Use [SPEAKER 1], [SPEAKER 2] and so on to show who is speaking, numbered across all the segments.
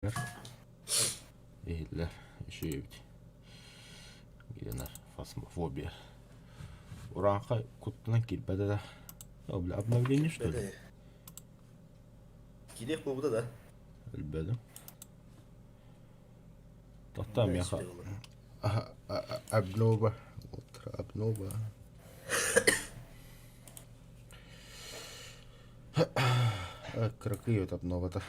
[SPEAKER 1] Иһиллэр үчүгэй эбит. Генер фасмофобия. Урааҥхай куттанан киирбэтэ да. Бля, обновление что ли?
[SPEAKER 2] Киириэх буолбута да.
[SPEAKER 1] Өлбөдүм. Тоттоо миэхэ обнова. Обнова. Кыракый обновата.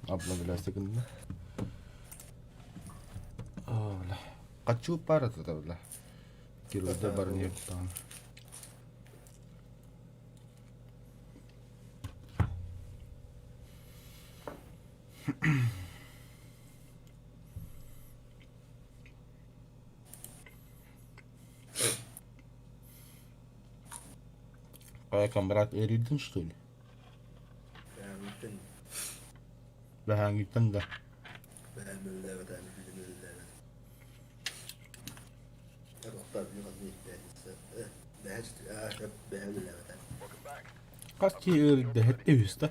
[SPEAKER 1] Обновляйся гынна. Бля. Хочу пара тогда, бля. Кирилл барнир там. А комбрат эрийдин что ли?
[SPEAKER 2] Бэһээҥҥиттэн
[SPEAKER 1] Бэһээҥҥиттэн да.
[SPEAKER 2] Бэһээн мөллөөбөт ээ, бүтүн мөллөөбөт. Охтоо бү ханна иттээниссэ. Бэһээ бэһээ үлэлээбэт ээ.
[SPEAKER 1] Хас киһи ыарыйда? Сэттэ үс да?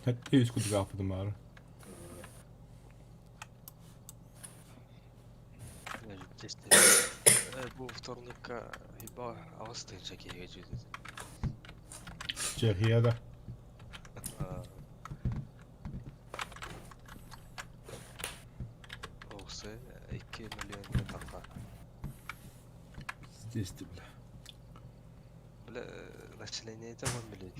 [SPEAKER 1] Сэттэ үс курдук аахпытым баара.
[SPEAKER 3] Бу вторникка хиба аҕыс тыһыынча киһигэ дьиэтит.
[SPEAKER 1] Чехияда.
[SPEAKER 3] Оҕусы 2 миллион тахха.
[SPEAKER 1] Здесь ты, бля.
[SPEAKER 3] Бля, население это 1 миллион.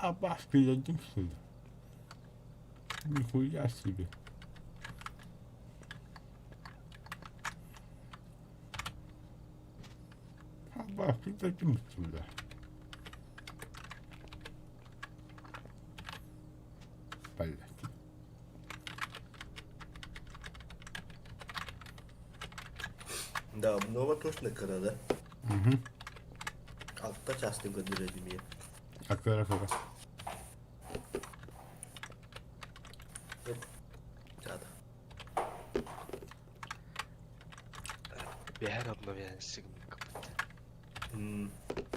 [SPEAKER 1] Аббас передадим, что ли? Нихуя себе. Аббас передадим сюда. Блять.
[SPEAKER 2] Да, обнова точно кыра да?
[SPEAKER 1] Угу.
[SPEAKER 2] Алта чаастын көрдөрөр димиэ.
[SPEAKER 1] А кыра кыра.
[SPEAKER 2] Чаата.
[SPEAKER 3] Бэһэр обновление сигмиккаппыт.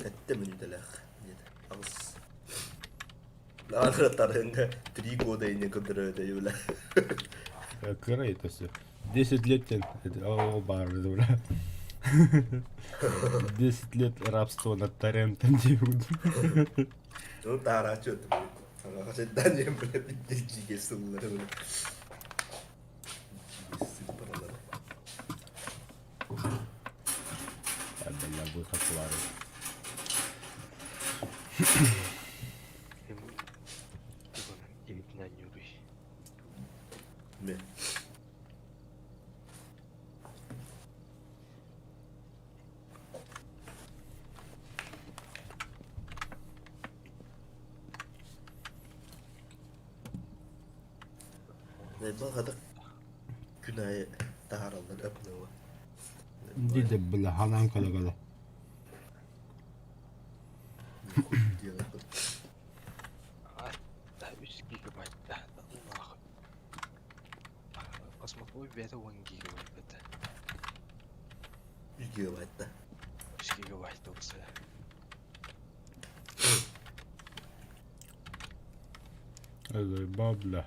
[SPEAKER 2] Сэттэ мүнүүтэлээх диэтэ. Аҕыс. Наҕа тарыҥҥа три года и не көрдөрөөтө бля.
[SPEAKER 1] Кыра это все. 10 лет о бар бля. 10 лет рабства над торрентом диэбит.
[SPEAKER 2] Ну таарааччы Саҥаха сыддаан бля дьигэ сыллары бля. Сыппаралары.
[SPEAKER 1] Бля, выход Клары.
[SPEAKER 2] Ме. Баҕатык күн аайы таһаараллар обнова.
[SPEAKER 1] Диде бля, ханан кала-кала.
[SPEAKER 3] Үс гигабайт Космофобия бэйэтэ уон гигабайт этэ.
[SPEAKER 2] Үс гигабайт да.
[SPEAKER 3] Үс гигабайт уопсайа.
[SPEAKER 1] Бабля.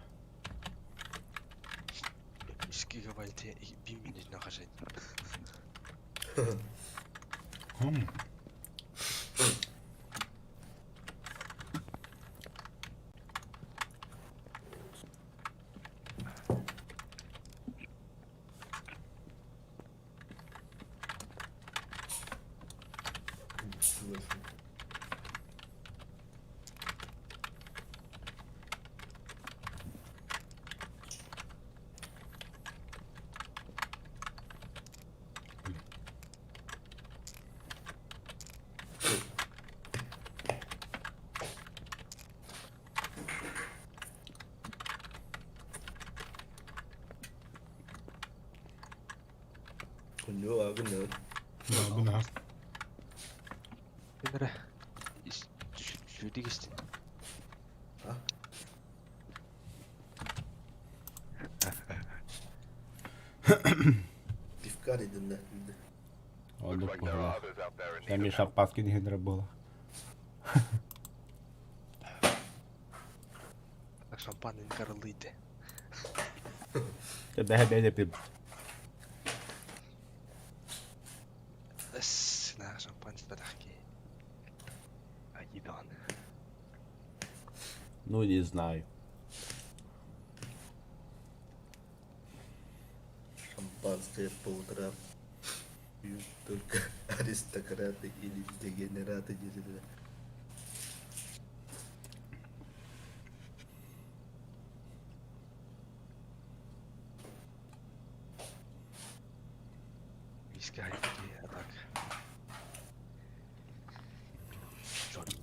[SPEAKER 3] Үс гигабайт биир минутuna хашайт.
[SPEAKER 1] Хм. Бына.
[SPEAKER 3] Ким эрэ сүүрдүк истин.
[SPEAKER 2] Пивка дединнэ.
[SPEAKER 1] Оннук буолла. Эми шампанский иһиннэрэ буола.
[SPEAKER 3] Шампанын карылыйды.
[SPEAKER 1] Бэһэ бэйэ пип.
[SPEAKER 3] Эс, на шампан испэтэх киһи. Айыдаҕын.
[SPEAKER 1] Ну, не знаю.
[SPEAKER 2] Шампанское по утрам пьют только аристократы или дегенераты диэтилэр.
[SPEAKER 3] Виски хайдыы а так. Johnny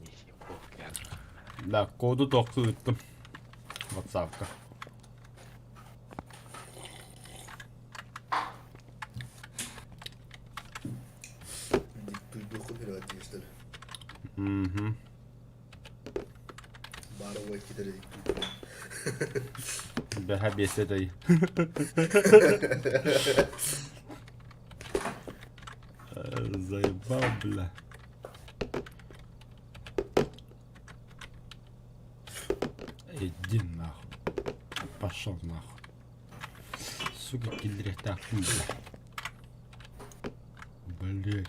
[SPEAKER 3] Walker.
[SPEAKER 1] Да, коду тохту ыыттым. Ватсапка.
[SPEAKER 2] Диктуйдуоххун эрэ что ли?
[SPEAKER 1] Угу.
[SPEAKER 2] Баара уой китэрэ диктуйдуоххун.
[SPEAKER 1] Бэһэ биэсэтэй. Заебал, бля. Иди нахуй. Пошел нахуй. Сука, киллэриэхтээхпин, бля. Блять.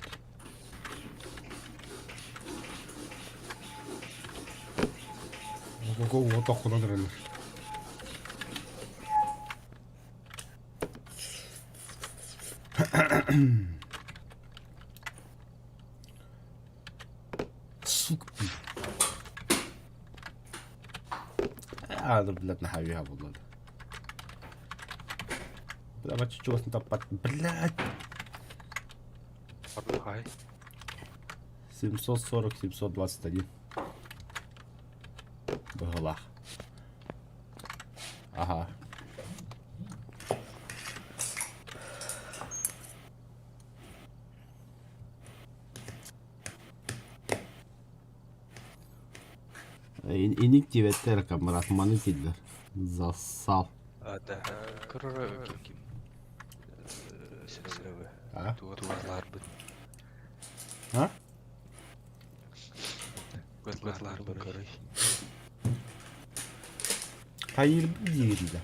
[SPEAKER 1] Ого, вот охунан эрэллэр. Сука. Ааны, блядь, наһаа буолла. Бля, чуть-чуть таппат. Блядь.
[SPEAKER 3] Хай.
[SPEAKER 1] 740, 721. Быһылаах. Ага. Иник диэбэттэр камератманы дииллэр. Засал.
[SPEAKER 3] Да, көрөр ким сөрөбө.
[SPEAKER 1] А?
[SPEAKER 3] Тугарларбыт.
[SPEAKER 1] А?
[SPEAKER 3] Тугарларбыт көрөй.
[SPEAKER 1] Хайыр диирдэ.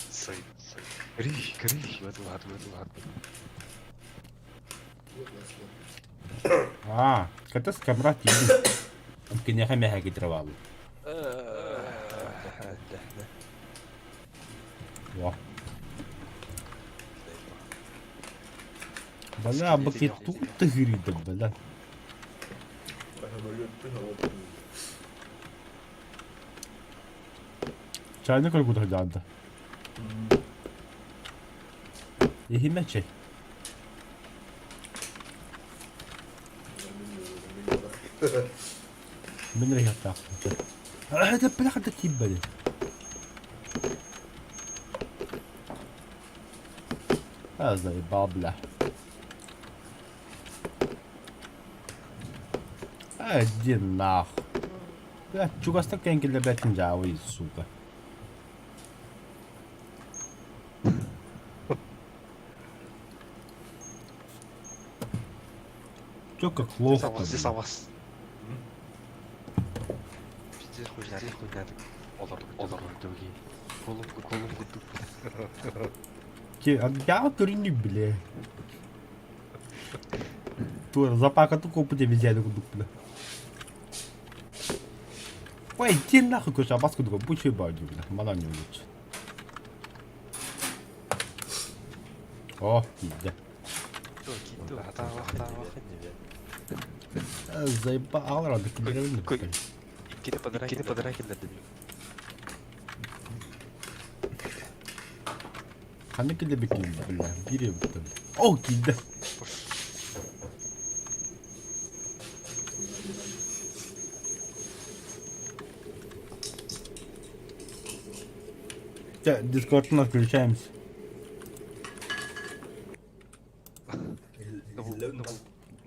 [SPEAKER 3] Сай. Кри, кри, тугарларбыт.
[SPEAKER 1] А, катас камрат диир. Киниэхэ мэһэ китирабааллар. Во. Бля, бакет тут тыгырыйда, бля. Чайны көргүтэ дьаанда. Иһимэ чэй. Мин эрэ Это бляха да тиийбэти. А, заебал, бля. А, иди нахуй. Бля, чугастан кэлэн кэллэрбэтин дьаабый, сука. Чё как лох-то,
[SPEAKER 3] Здесь
[SPEAKER 1] бля?
[SPEAKER 3] авас. Пиздец хуйня, хуйня. Олор, олор, дуги. Колум, колум курдук.
[SPEAKER 1] Че, я көрүнү бля. Тура запака туку пути везде курдук, бля. Ой, иди нахуй, короче, абас курдук, будь бадю, бля, мана не лучше. О, иди.
[SPEAKER 3] Киту, хата, хата, хата.
[SPEAKER 1] Заеба аҕалар аны
[SPEAKER 3] Кой. Иккини подарок иккини подарок киллэрдим.
[SPEAKER 1] Ханна киллэрбиккин бля, биир эбиттэн. О, киирдэ. Чэ, Дискордтан отключаемся.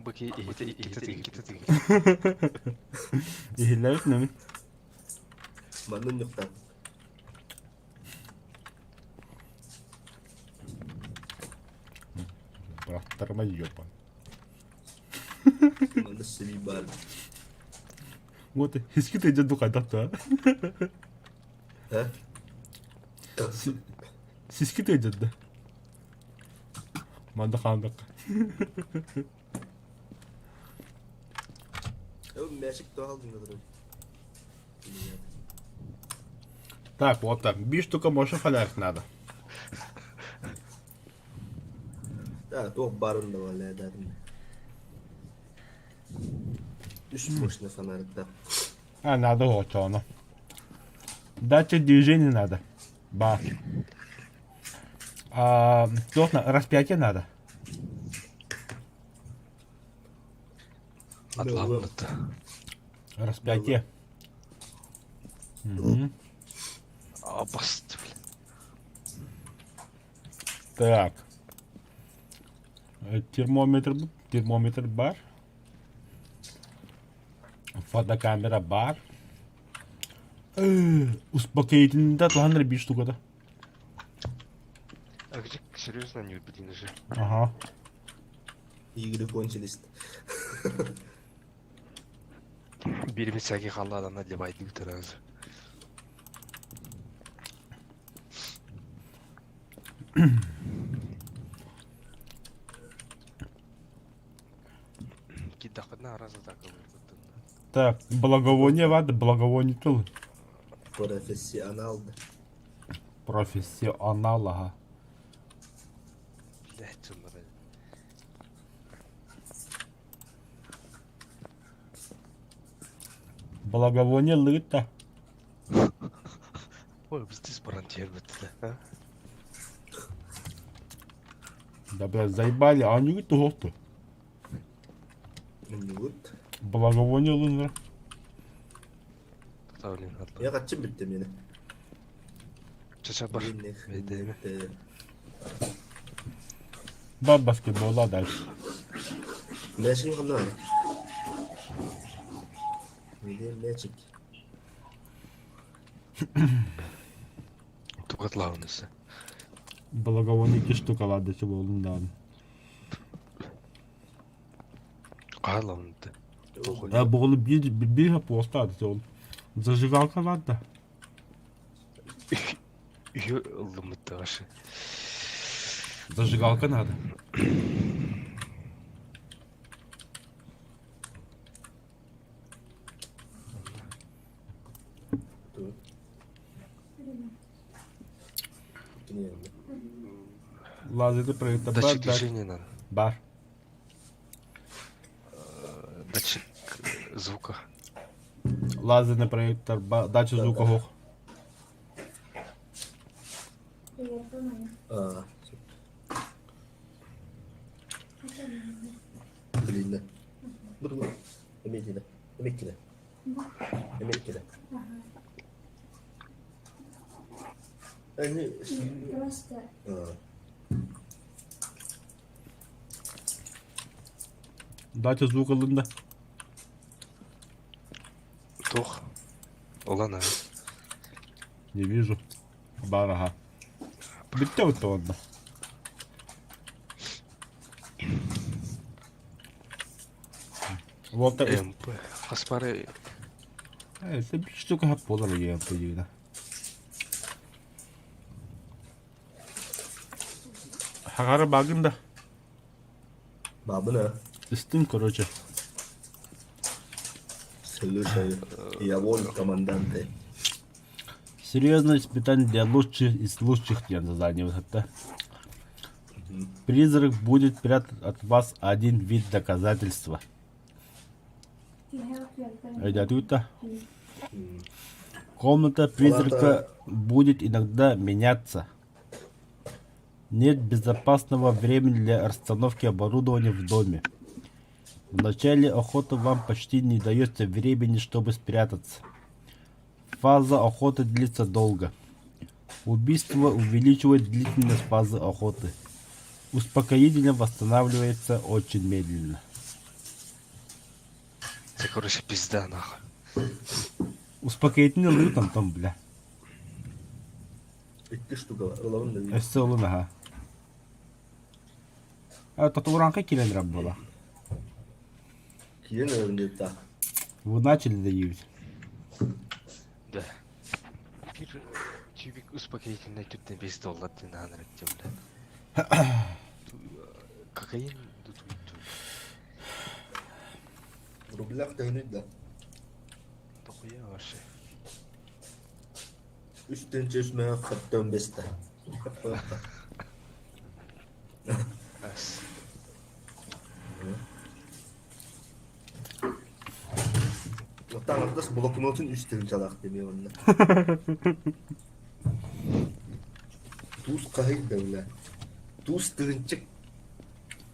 [SPEAKER 3] Быки иһитэ иккитэ иккитэ
[SPEAKER 1] Иһиллэбит нэмин.
[SPEAKER 2] Манна ньухтан.
[SPEAKER 1] Бырахтарма ёпа.
[SPEAKER 2] Манна сиби бар.
[SPEAKER 1] Вот, хиски ты дьэ хайдах да?
[SPEAKER 2] А?
[SPEAKER 1] Сиски ты да? Манна хаалдах.
[SPEAKER 2] Мэчик туох алдың
[SPEAKER 1] Так, вот так. Биир штука больше фонарик надо.
[SPEAKER 2] Да, туох барын да валяйдадым. Үс мощный фонарик да.
[SPEAKER 1] А, надо вот оно. Датчик движения надо. Ба. А, туох распятие надо.
[SPEAKER 3] Атлант.
[SPEAKER 1] Распятие. Мгм.
[SPEAKER 3] Абаст, блин.
[SPEAKER 1] Так. Термометр, термометр бар. Фотокамера бар. Успокоительный туһаннар биир штуката.
[SPEAKER 3] А где серьезно не убедили же?
[SPEAKER 1] Ага.
[SPEAKER 2] Игры кончились.
[SPEAKER 3] Биир всякий хаалла для войны сразу. Кидаходна раза так
[SPEAKER 1] Так, благовоние вады, благовоние тыл.
[SPEAKER 2] Профессионал.
[SPEAKER 1] Профессионал, ага.
[SPEAKER 3] Блять, он надо.
[SPEAKER 1] Благовоние лыта.
[SPEAKER 3] Ой, здесь барантер да?
[SPEAKER 1] Да, блядь, заебали, а они говорят,
[SPEAKER 2] Вот.
[SPEAKER 1] Благовоние лынра.
[SPEAKER 2] Я качым бүттүм мени.
[SPEAKER 3] Чача бар.
[SPEAKER 1] Бар баскетболла дальше.
[SPEAKER 2] Мэчик кандай? Мени мэчик.
[SPEAKER 3] Тугатлаунысы.
[SPEAKER 1] Благовоние ки штука ладно, чего да.
[SPEAKER 3] Каалаунты.
[SPEAKER 1] Да, бугулу бир бир поста ол. Зажигалка ладно.
[SPEAKER 3] Үйө ылымытташы.
[SPEAKER 1] Зажигалка надо. Лазерный проектор.
[SPEAKER 3] Датчик движения надо.
[SPEAKER 1] Бар.
[SPEAKER 3] Датчик звука.
[SPEAKER 1] Лазерный проектор, бар. Датчик звука хох.
[SPEAKER 2] А, Блин, Буду. Эмеккиде. Эмеккиде. Эмеккиде. Они...
[SPEAKER 4] Просто
[SPEAKER 1] Датчик звука лында.
[SPEAKER 3] Тух. Олана.
[SPEAKER 1] Не вижу. Бар, ага. Битте вот онда. Вот это.
[SPEAKER 3] МП. Хаспары.
[SPEAKER 1] Это бир штука хап болар ЕМП дегене. Хагара багын да.
[SPEAKER 2] Бабына.
[SPEAKER 1] Истин, короче.
[SPEAKER 2] Слушай, я вон команданте.
[SPEAKER 1] Серьезное испытание для лучших из лучших для задание вот это. Призрак будет прятать от вас один вид доказательства. Өйдөөтүгүт да? Комната призрака будет иногда меняться. Нет безопасного времени для расстановки оборудования в доме. В начале охоты вам почти не дается времени, чтобы спрятаться. Фаза охоты длится долго. Убийство увеличивает длительность фазы охоты. Успокоительное восстанавливается очень медленно.
[SPEAKER 3] Это, короче, пизда, нахуй.
[SPEAKER 1] Успокоительный лыт Антон, бля.
[SPEAKER 2] Икки штука бар. Ылабын да бил.
[SPEAKER 1] Өссө ылын аха. А, татуранка киирэн эрэр буола.
[SPEAKER 2] Киирэн эрэрин диэбит
[SPEAKER 1] Вы начали доить.
[SPEAKER 3] Да. Бир тюбик успокоительный түттен 5 доллар диэн аан эрэ бля. Кокаин дутуйту.
[SPEAKER 2] В рублях төһөнүй да?
[SPEAKER 3] Дохуя вообще.
[SPEAKER 2] Үс тыһыынча үс мөһөх хаттан бэстэ.
[SPEAKER 3] Ас.
[SPEAKER 2] Оттан блокнотун үс тыһыынчалаах дэмиэ уонна. Туус хаһый да бля. Туус тыһыынчык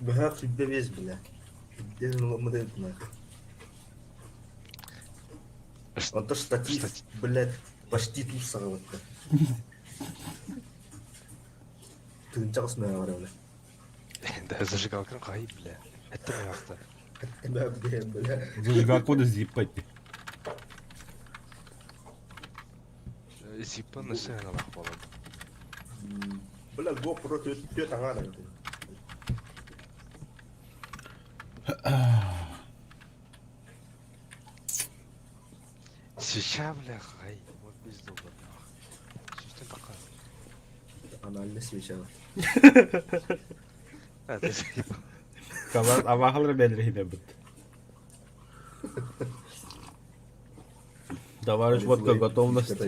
[SPEAKER 2] быһаах 25 бля. Дэн ылыммыт Онто штатив, блядь, почти туус саҕалатта. Тыынча қысмая бар бля.
[SPEAKER 3] Да зажигалканы кай бля. Это мягко.
[SPEAKER 2] Бля, бля.
[SPEAKER 1] Зажигалку да зиппать.
[SPEAKER 3] Зиппа на сцена болот.
[SPEAKER 2] Бля, GoPro түөт аҥаар эбит.
[SPEAKER 3] Свеча, бля, хай. Вот пизду, бля. Сүүстэн тахха.
[SPEAKER 2] Анальный свеча.
[SPEAKER 3] А, ты заебал.
[SPEAKER 1] Кабар абахалар бэлэр бит. Товарищ, водка готовность.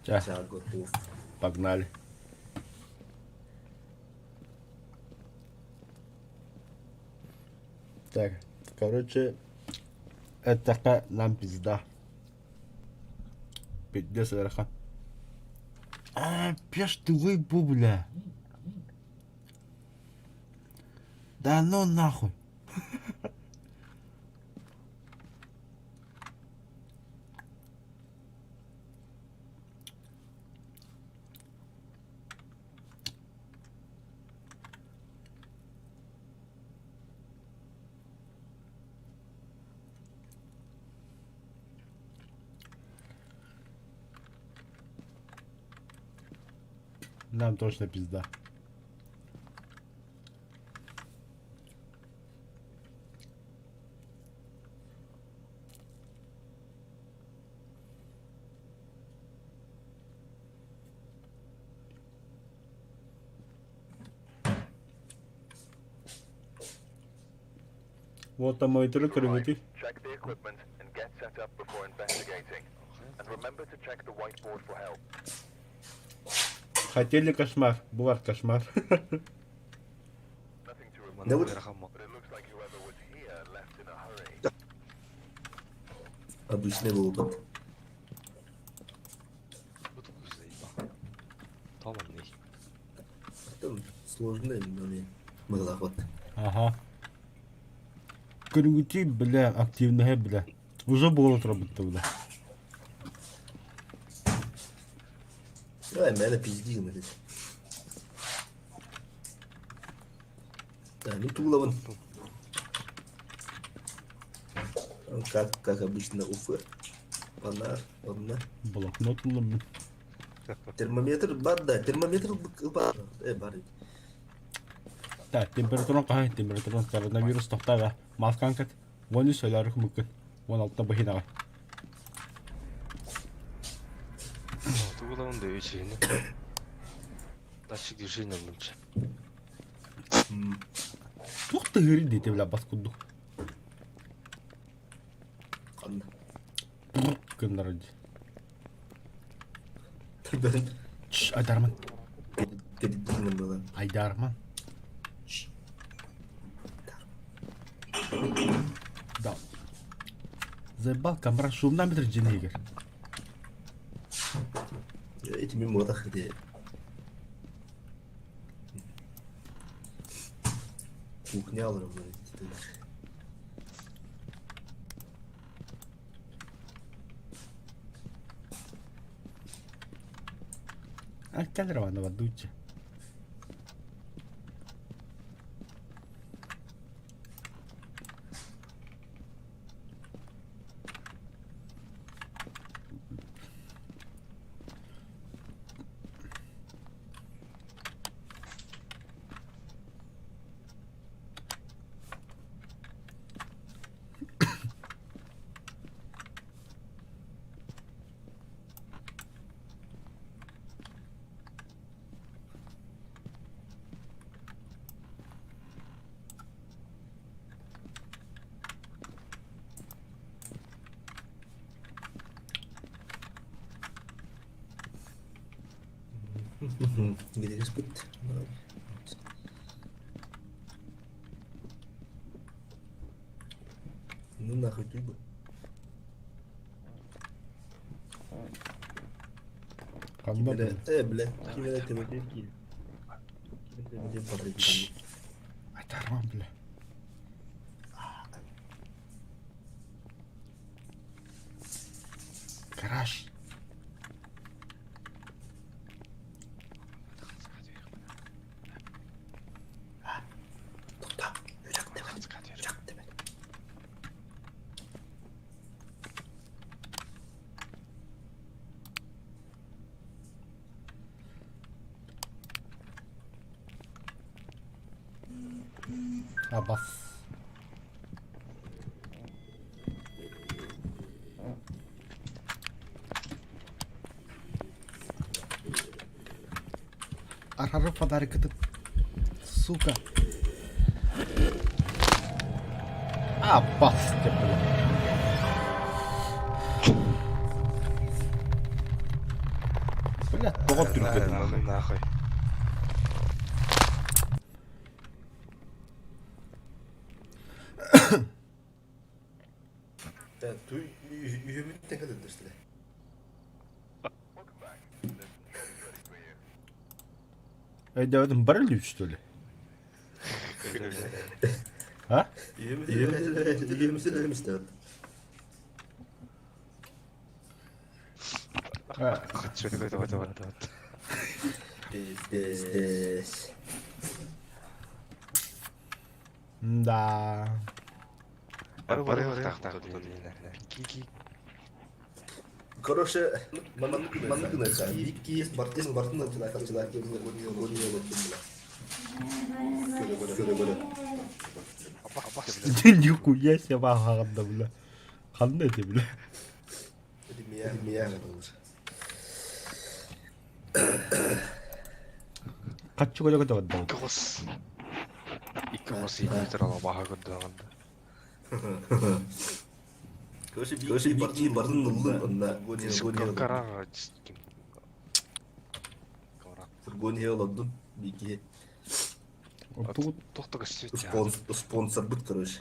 [SPEAKER 1] Ча,
[SPEAKER 2] готов.
[SPEAKER 1] погнали. Так, короче, это нам пизда. Пиздец, верха. А, пеш ты выебу, бля. Да ну нахуй. Нам точно пизда. Вот там мой трюк, ребятки.
[SPEAKER 4] Check the equipment and get set up before investigating. And remember to check the whiteboard for help.
[SPEAKER 1] Хотели кошмар? Бывает кошмар.
[SPEAKER 4] Nothing to report,
[SPEAKER 2] Да вот-
[SPEAKER 4] but it looks like whoever was here left in a hurry.
[SPEAKER 2] Обычный опыт.
[SPEAKER 3] Вот хуй заебал. Талан не.
[SPEAKER 2] Там сложный, но не мылоход.
[SPEAKER 1] Ага. Көрүҥүтүй, бля, активная, бля. Уже было работа, бля.
[SPEAKER 2] Давай, мэна пизди, блядь. Да, ну Тулован. Он как, как обычно, Уфы. Она, одна.
[SPEAKER 1] Блокнот ыллым.
[SPEAKER 2] Термометр бар, да, термометр бар. Э, бар.
[SPEAKER 1] Так, температуран хаһый, температуран коронавирус тохтаа маскан кэт. 13 өлөрүк мүккүн. 16 быһынаҕа.
[SPEAKER 3] Тугулавын да үчүгүнү. Датчик движения лучше.
[SPEAKER 1] Туох тыһыырый диэтэ бля бас курдук.
[SPEAKER 2] Ханна.
[SPEAKER 1] Гыннар дии.
[SPEAKER 2] Бәрін
[SPEAKER 1] Чш, айдарман.
[SPEAKER 2] перед была.
[SPEAKER 1] Айдарман. Заебал камера шумна метр дьиэ иһигэр.
[SPEAKER 2] Эти мин буотах ити. Кухня алырым
[SPEAKER 1] А кэл Романова дучча.
[SPEAKER 2] Гириспит. Ну нахуй ты бы.
[SPEAKER 1] Ханна
[SPEAKER 2] Бля,
[SPEAKER 1] бля?
[SPEAKER 2] э, бля, ким эрэ төбөтүн киир. Ким эрэ төбөтүн барыйдым.
[SPEAKER 1] Айтарман бля. Гараж.
[SPEAKER 2] Тоқта, үрэх дэбэт, үрэх дэбэт.
[SPEAKER 1] Абас. Арары подаркаты. Сука. Абас деп бля. Бля, тоҕо түргэн.
[SPEAKER 3] Нахуй, нахуй.
[SPEAKER 2] Да, туй үйөмүт тэхэлэн
[SPEAKER 4] Welcome back. There's some jobs ready for you.
[SPEAKER 1] Өйдөөтүм бары лүч что ли? А?
[SPEAKER 2] Үйөмүт
[SPEAKER 3] Давай, давай, давай, давай.
[SPEAKER 2] Пиздец.
[SPEAKER 1] Да.
[SPEAKER 3] Бары бары бары
[SPEAKER 2] Короче, маннык гына Икки бартын бартын чылак Көрө көрө.
[SPEAKER 1] Нихуя себе баҕаҕында бля. Ханна эти бля.
[SPEAKER 2] Мия мия болur.
[SPEAKER 1] Хаччы көтө көтө бадда.
[SPEAKER 3] Икки хос. Икки хос иитэр алабаха көрдөҕүндэ.
[SPEAKER 2] Короче, короче, бартын бартын ыллын онна.
[SPEAKER 3] Карар
[SPEAKER 2] Фургон хелодун бики.
[SPEAKER 1] Оттугут
[SPEAKER 3] Тохто көстүбүт
[SPEAKER 2] Спонсор спонсор бут короче.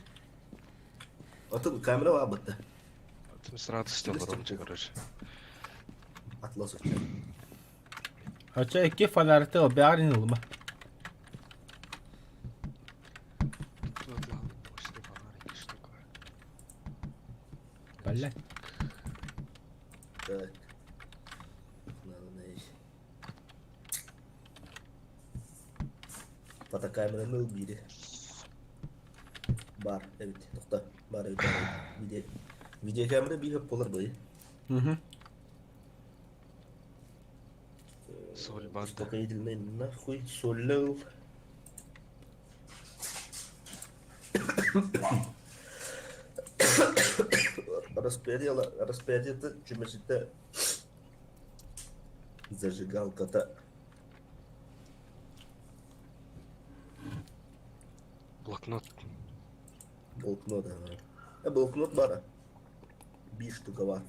[SPEAKER 2] Атын камера бар бытты.
[SPEAKER 3] Сразу стёл короче.
[SPEAKER 2] Атлас.
[SPEAKER 1] Ача икки фонарьты бәрін ылма. Бля.
[SPEAKER 2] Так. Надо найти. Фотокамераны убили. Бар, evet, тоқта. Бар, evet, бар, evet. Видео, видеокамера биир болар бай.
[SPEAKER 1] Угу.
[SPEAKER 3] Соль банда.
[SPEAKER 2] Успокоительный нахуй, солил. Распятие, распятие, чумасита. Зажигалка-то.
[SPEAKER 3] Блокнот.
[SPEAKER 2] Блокнот, ага. А блокнот бара. Биш штукова.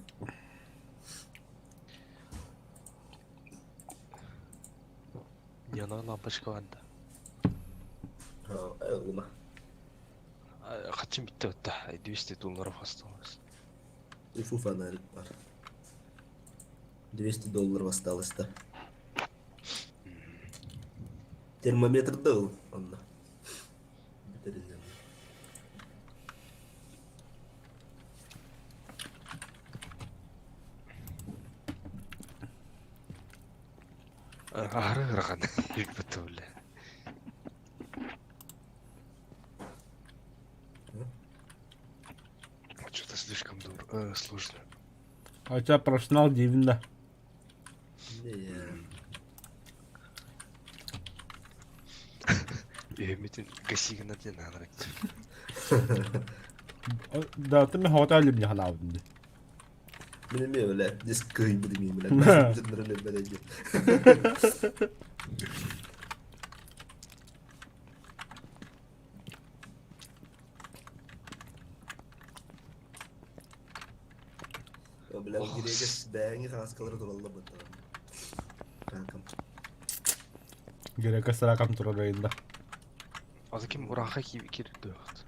[SPEAKER 3] Дневная лампочка банда.
[SPEAKER 2] А, луна.
[SPEAKER 3] Хачым битте өттө. 200 долларов осталось.
[SPEAKER 2] Уфу фонарик бар. 200 долларов осталось-то. Термометр да ыл онно. Бүтэриллэн.
[SPEAKER 3] Аһары ыарахан ирбит бля. Что-то слишком дур, сложно.
[SPEAKER 1] А у тебя профессионал дивин да.
[SPEAKER 3] Үһүммүтүн гасигына диэн аанарак.
[SPEAKER 1] Да, ты меня хватали мне ханаабын дии.
[SPEAKER 2] Мин эмиэ бля, диск кыһыйбыт имиин бля. Бля, гирегэс бээҥи хааскалары туралла бытталар. Раком.
[SPEAKER 1] Грека сраком турар айында.
[SPEAKER 3] Азы ким ураха кирдөөт.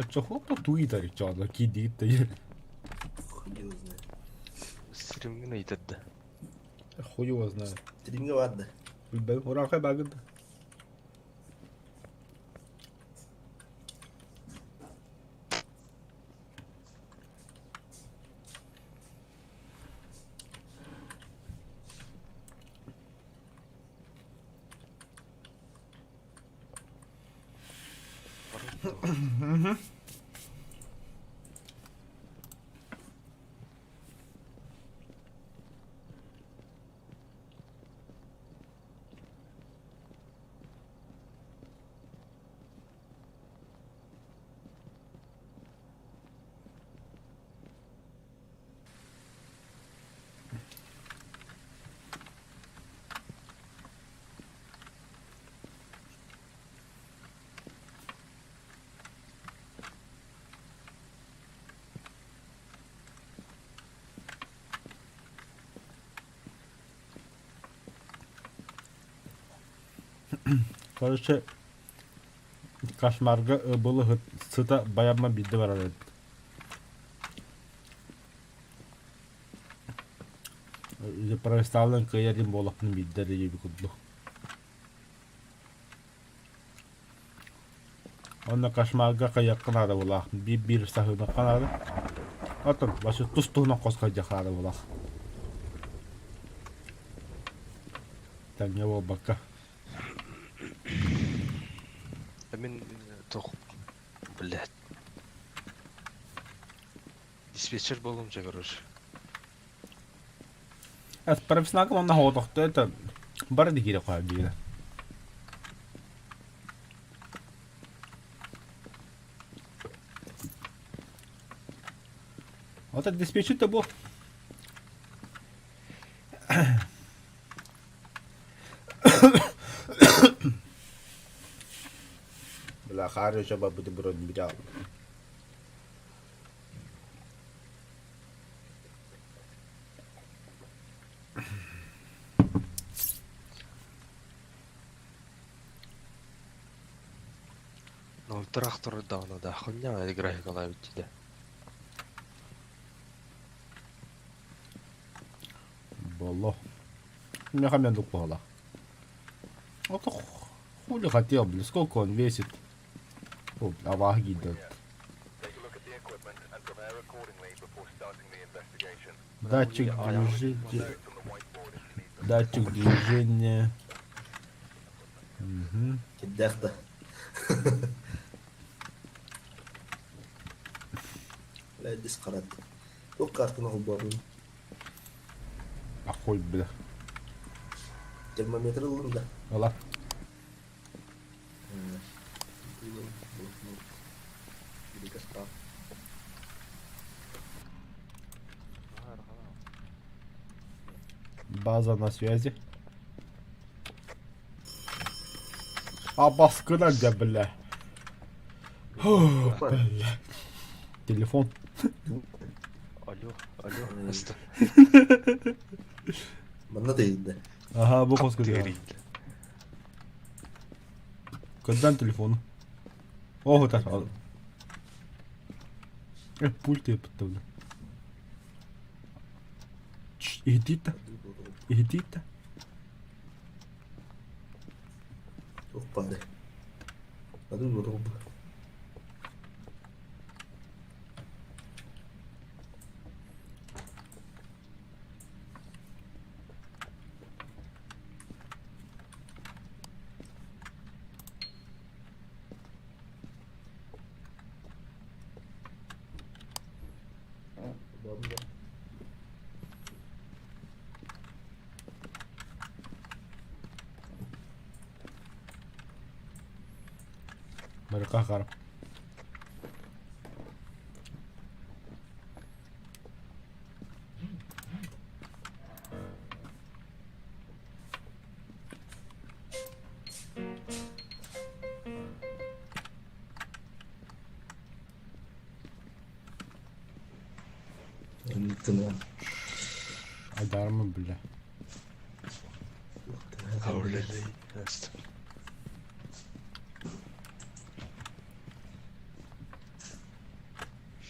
[SPEAKER 1] Чохлопто туитари чола кидит те.
[SPEAKER 2] Хуй его знает.
[SPEAKER 3] Стримгин ыйтадда.
[SPEAKER 1] Хуй его знает.
[SPEAKER 2] Стримге ладно.
[SPEAKER 1] Билбэм ураха багыт. Короче, кошмарга ыбылы сыта баямма биирдэ барар эбит. Проставлен кыайар буолахпын биирдэ эрэ диэби курдук. Онно кошмарга хайыахха наада буолаах, биир-биир саһыыныахха наада. Оттон вообще тус-туһунан хос хайдьахха наада буолаах. Тэҥҥэ буолбакка.
[SPEAKER 3] Мин туох блядь. Диспетчер буолуом дьэ короче.
[SPEAKER 1] Профессионалка манна хоҕотохто это бары да киирэ хоһо диирэ. Вот это диспетчер-то был. Бля, хаар өсө барбыты бұрын бит
[SPEAKER 3] Ну, трактор даҕаны да хуйня графикалаабыт дии
[SPEAKER 1] Болло. Меха мен дукпала. Вот хули хотел, блин, сколько он весит? О, аваги да. Датчик движения. Датчик движения. Угу.
[SPEAKER 2] Кирдээх да. Бля, дис харат. Туох картаны холбоотум.
[SPEAKER 1] А хуй, бля.
[SPEAKER 2] Термометр ыллым да.
[SPEAKER 1] Ыла. База на связи. А баскына дьэ, бля. Фу, бля. Телефон.
[SPEAKER 3] Алло, алло, аста.
[SPEAKER 2] Манна тыйда.
[SPEAKER 1] Ага, бу хоско
[SPEAKER 3] Тыырыйда.
[SPEAKER 1] Кырдан телефону. Оһутар. Пульт ыппыттабына. Иһитиитта. Иһитиитта.
[SPEAKER 2] Туох баары. Аны буолуом.
[SPEAKER 1] Барыка харап. Айдарма бля.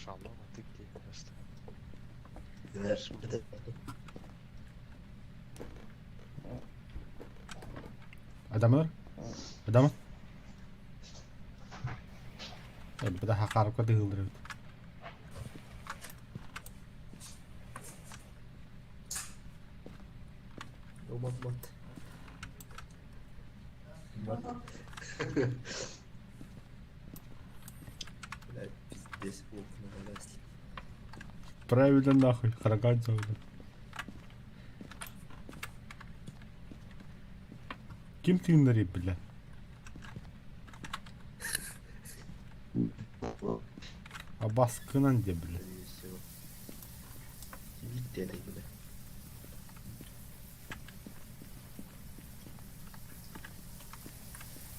[SPEAKER 3] Шалом, а ты где?
[SPEAKER 1] Адамыр? Адамыр? Бада хақарып дыгылдырып.
[SPEAKER 2] Мат. Блядь, пиздец, окна вылазили.
[SPEAKER 1] Правильно нахуй, Хараган зовут. Ким тыыннарый, бля? Абаскынан де, бля.
[SPEAKER 2] Скорее всего. Ким бля.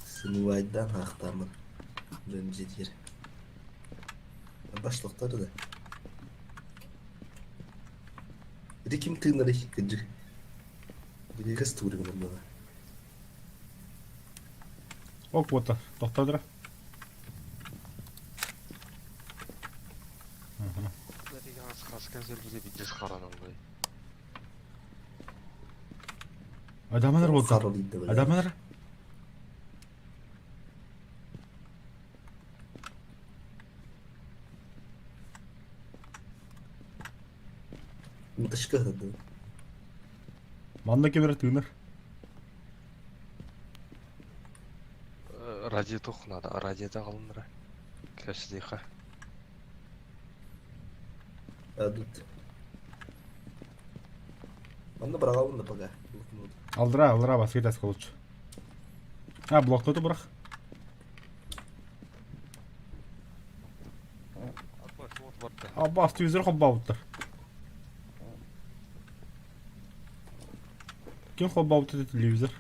[SPEAKER 2] Сыныбайдан ақтамын. Дөн жетер. Башлыктары да. Иди ким тыыннарый кыджы. Билигас туурин була.
[SPEAKER 1] Ок, вот, тоқтадыра. Адаманар болды. Адаманар.
[SPEAKER 2] Мытышка да.
[SPEAKER 1] Манна кемер тыынар.
[SPEAKER 3] Радио тухнада, радиода қалынра. Кәсідейха.
[SPEAKER 2] Адут. Манна бырағабын да пока. Блокнот.
[SPEAKER 1] Алдыра, алдыра, бас кетесіз лучше. А, блокноту бұрақ. Аббас телевизор холбауттар. Ким холбауттар телевизор?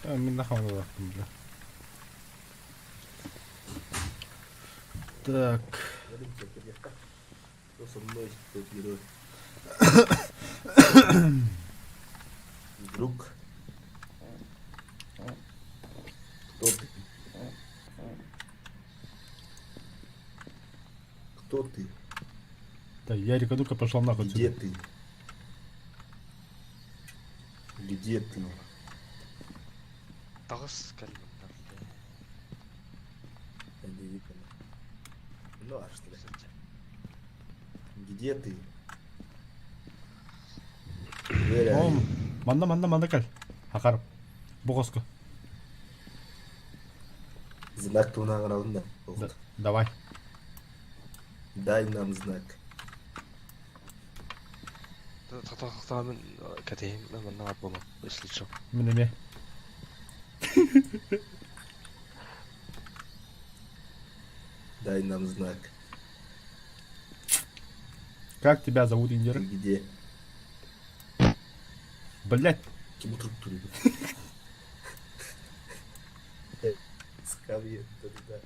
[SPEAKER 1] Мен нахуй бля. Так.
[SPEAKER 2] Кто со мной, тот герой. Друг. Кто ты? Кто ты?
[SPEAKER 1] Так, Ярик, а ну-ка пошел нахуй
[SPEAKER 2] Где
[SPEAKER 1] отсюда.
[SPEAKER 2] ты? Где ты?
[SPEAKER 3] Тағыс кәлмін.
[SPEAKER 2] Ну, а что ли? Где ты? Where are
[SPEAKER 1] Ом,
[SPEAKER 2] you?
[SPEAKER 1] манна, манна, манна кел. Хақарып. Бұғоску.
[SPEAKER 2] Знак туна алдында.
[SPEAKER 1] Да, давай.
[SPEAKER 2] Дай нам знак.
[SPEAKER 3] Тоқта мен кәтейін, мен манна ат болам, если чё.
[SPEAKER 1] Мен эме.
[SPEAKER 2] Дай нам знак.
[SPEAKER 1] Как тебя зовут,
[SPEAKER 2] Ты
[SPEAKER 1] Индира?
[SPEAKER 2] где?
[SPEAKER 1] Блять.
[SPEAKER 2] Ким отырып тұр Скамья, да.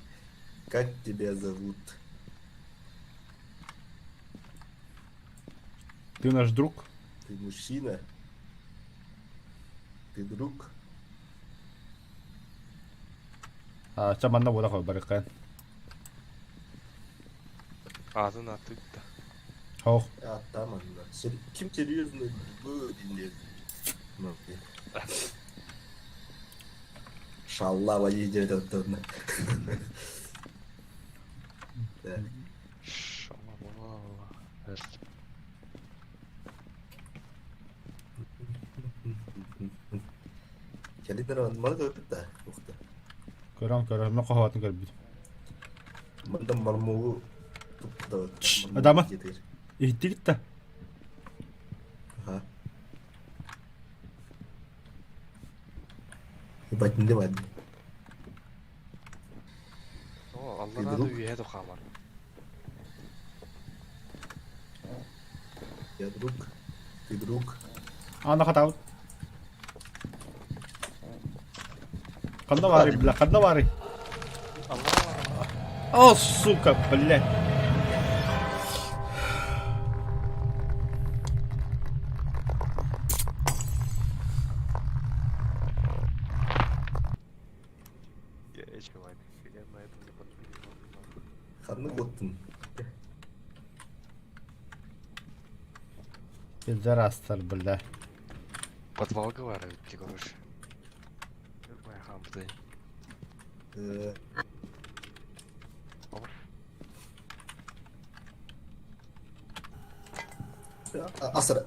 [SPEAKER 2] Как тебя зовут?
[SPEAKER 1] Ты наш друг?
[SPEAKER 2] Ты мужчина? Ты друг?
[SPEAKER 1] А, чэ манна буола барыккын.
[SPEAKER 3] Аатын ааттык да.
[SPEAKER 1] Хоох.
[SPEAKER 2] Аттаам анна. Ким серьезно бу диэн Шаллава диэт оттонно.
[SPEAKER 3] Шалла.
[SPEAKER 2] Кэлин маны көрбүт да ухта.
[SPEAKER 1] Көрөн көрөн, мен хоһоотун көрбүт.
[SPEAKER 2] Манда мармугу
[SPEAKER 1] Адама. Иһиттигит да?
[SPEAKER 2] Ага. Ебать, не давай.
[SPEAKER 3] О, Аллах да үөһэ тухаамар.
[SPEAKER 2] Я друг. Ты друг.
[SPEAKER 1] Ана хатаабыт. Ханна баарый, бля, ханна баарый? О, сука, блядь.
[SPEAKER 3] Я на этом не подписывался.
[SPEAKER 2] Ханнык оттун.
[SPEAKER 1] Пидорастар, бля.
[SPEAKER 3] Подвал говорит, короче. Хамты.
[SPEAKER 2] Асыр.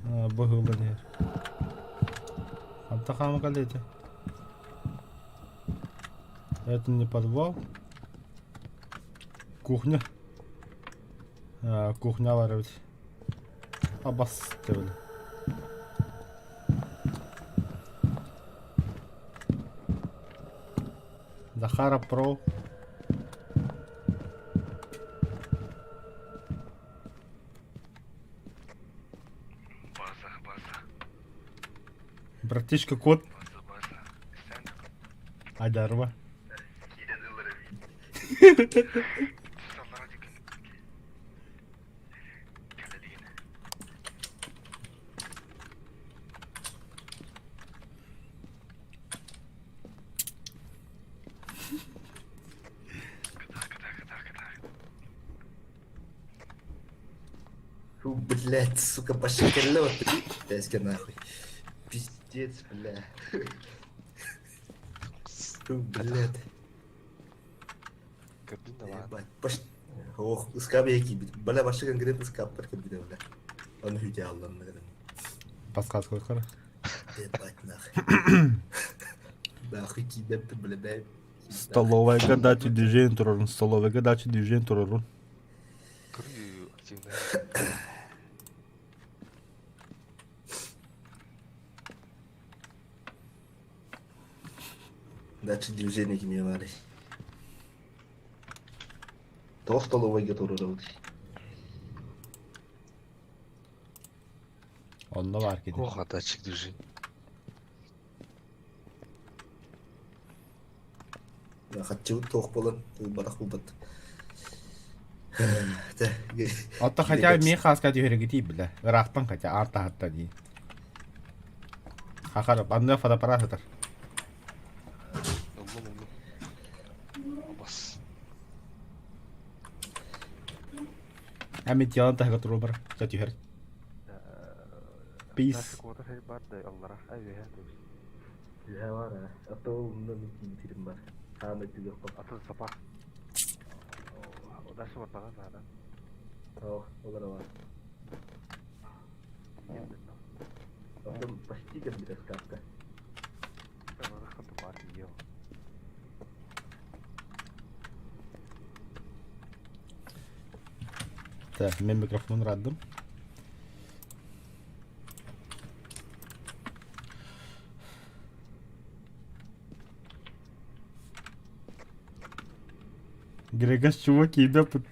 [SPEAKER 1] Быһыылан иһэр. Ханта хаама кэллиэтэ? Это не подвал. Кухня. Кухня бар эбит. Абас били. Захара Про.
[SPEAKER 3] База, база.
[SPEAKER 1] Братишка кот.
[SPEAKER 3] База, база.
[SPEAKER 1] Адарва.
[SPEAKER 2] Фу, блядь, сука, пошикалё ты. Тэскэ нахуй. Пиздец, бля. Фу, блядь. Ебать, пош... Ох, ыскап киирбит. Бля, башы конкретно ыскаптар кирбитэ, бля. Аны хүтэ алланна гынан.
[SPEAKER 1] Подсказка кара.
[SPEAKER 2] Ебать, нахуй. Нахуй киирбэппин, бля, бля.
[SPEAKER 1] Столовайга дачи движение турорун. Столовайга дачи движение турорун.
[SPEAKER 3] Көрүү активный.
[SPEAKER 2] Дачи движение кимиэ баарый. Тоҕо столовайга туруорабыт?
[SPEAKER 1] Онно баар кини.
[SPEAKER 3] Ох, датчик движения.
[SPEAKER 2] Хаччыбыт туох буолан, барах булбат.
[SPEAKER 1] Оттон хотя мин хааска түһэригитий бля. Ыраахтан хотя аан таһыттан дии. Хахара, анныга фотоаппарат сытар.
[SPEAKER 3] Ыллым, ыллым. Абас.
[SPEAKER 1] Ами телан таһыга туруо бар. Чэ түһэр. Peace.
[SPEAKER 2] Үһэ бар, а то умна мин киирим бар. Хаамай түгэх
[SPEAKER 3] Атын сапа. Дальше бартаҕа наада.
[SPEAKER 2] Ох, олар бар. Потом почти как сказка.
[SPEAKER 1] Так, мен микрофон раддым. Грегас чувак киирбэппит.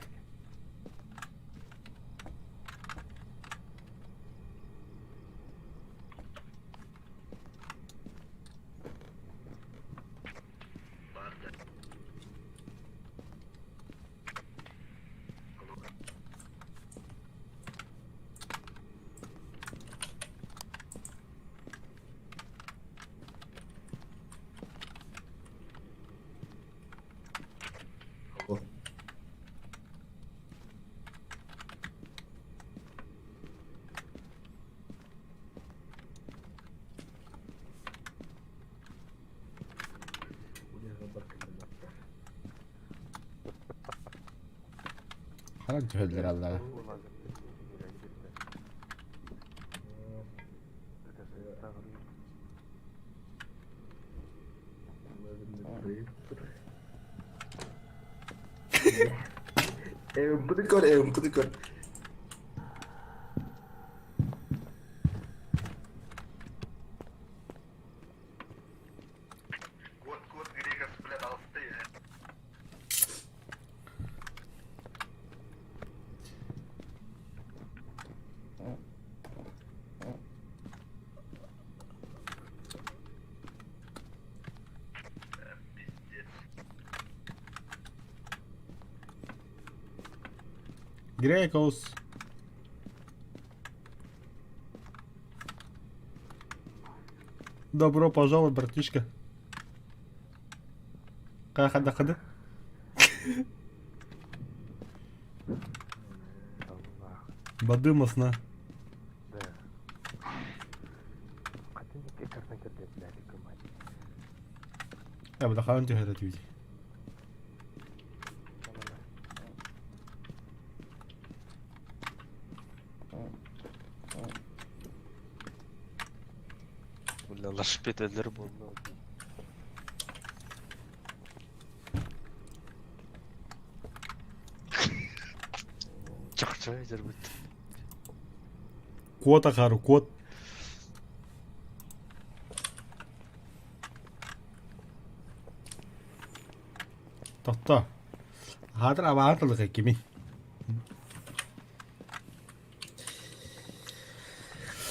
[SPEAKER 1] Ханан түһэллэр аллара.
[SPEAKER 2] Эвпыты көр, эвпыты көр.
[SPEAKER 1] Грекос. Добро пожаловать, братишка. Хада-хада. Бадымасна. Я хаан түһэрэ түүт.
[SPEAKER 3] Бля, лашпетелер буолла. Чахча дьарбыт.
[SPEAKER 1] Куот ахары куот. Тохто. Хаатыр абаҕа тылыка кимий?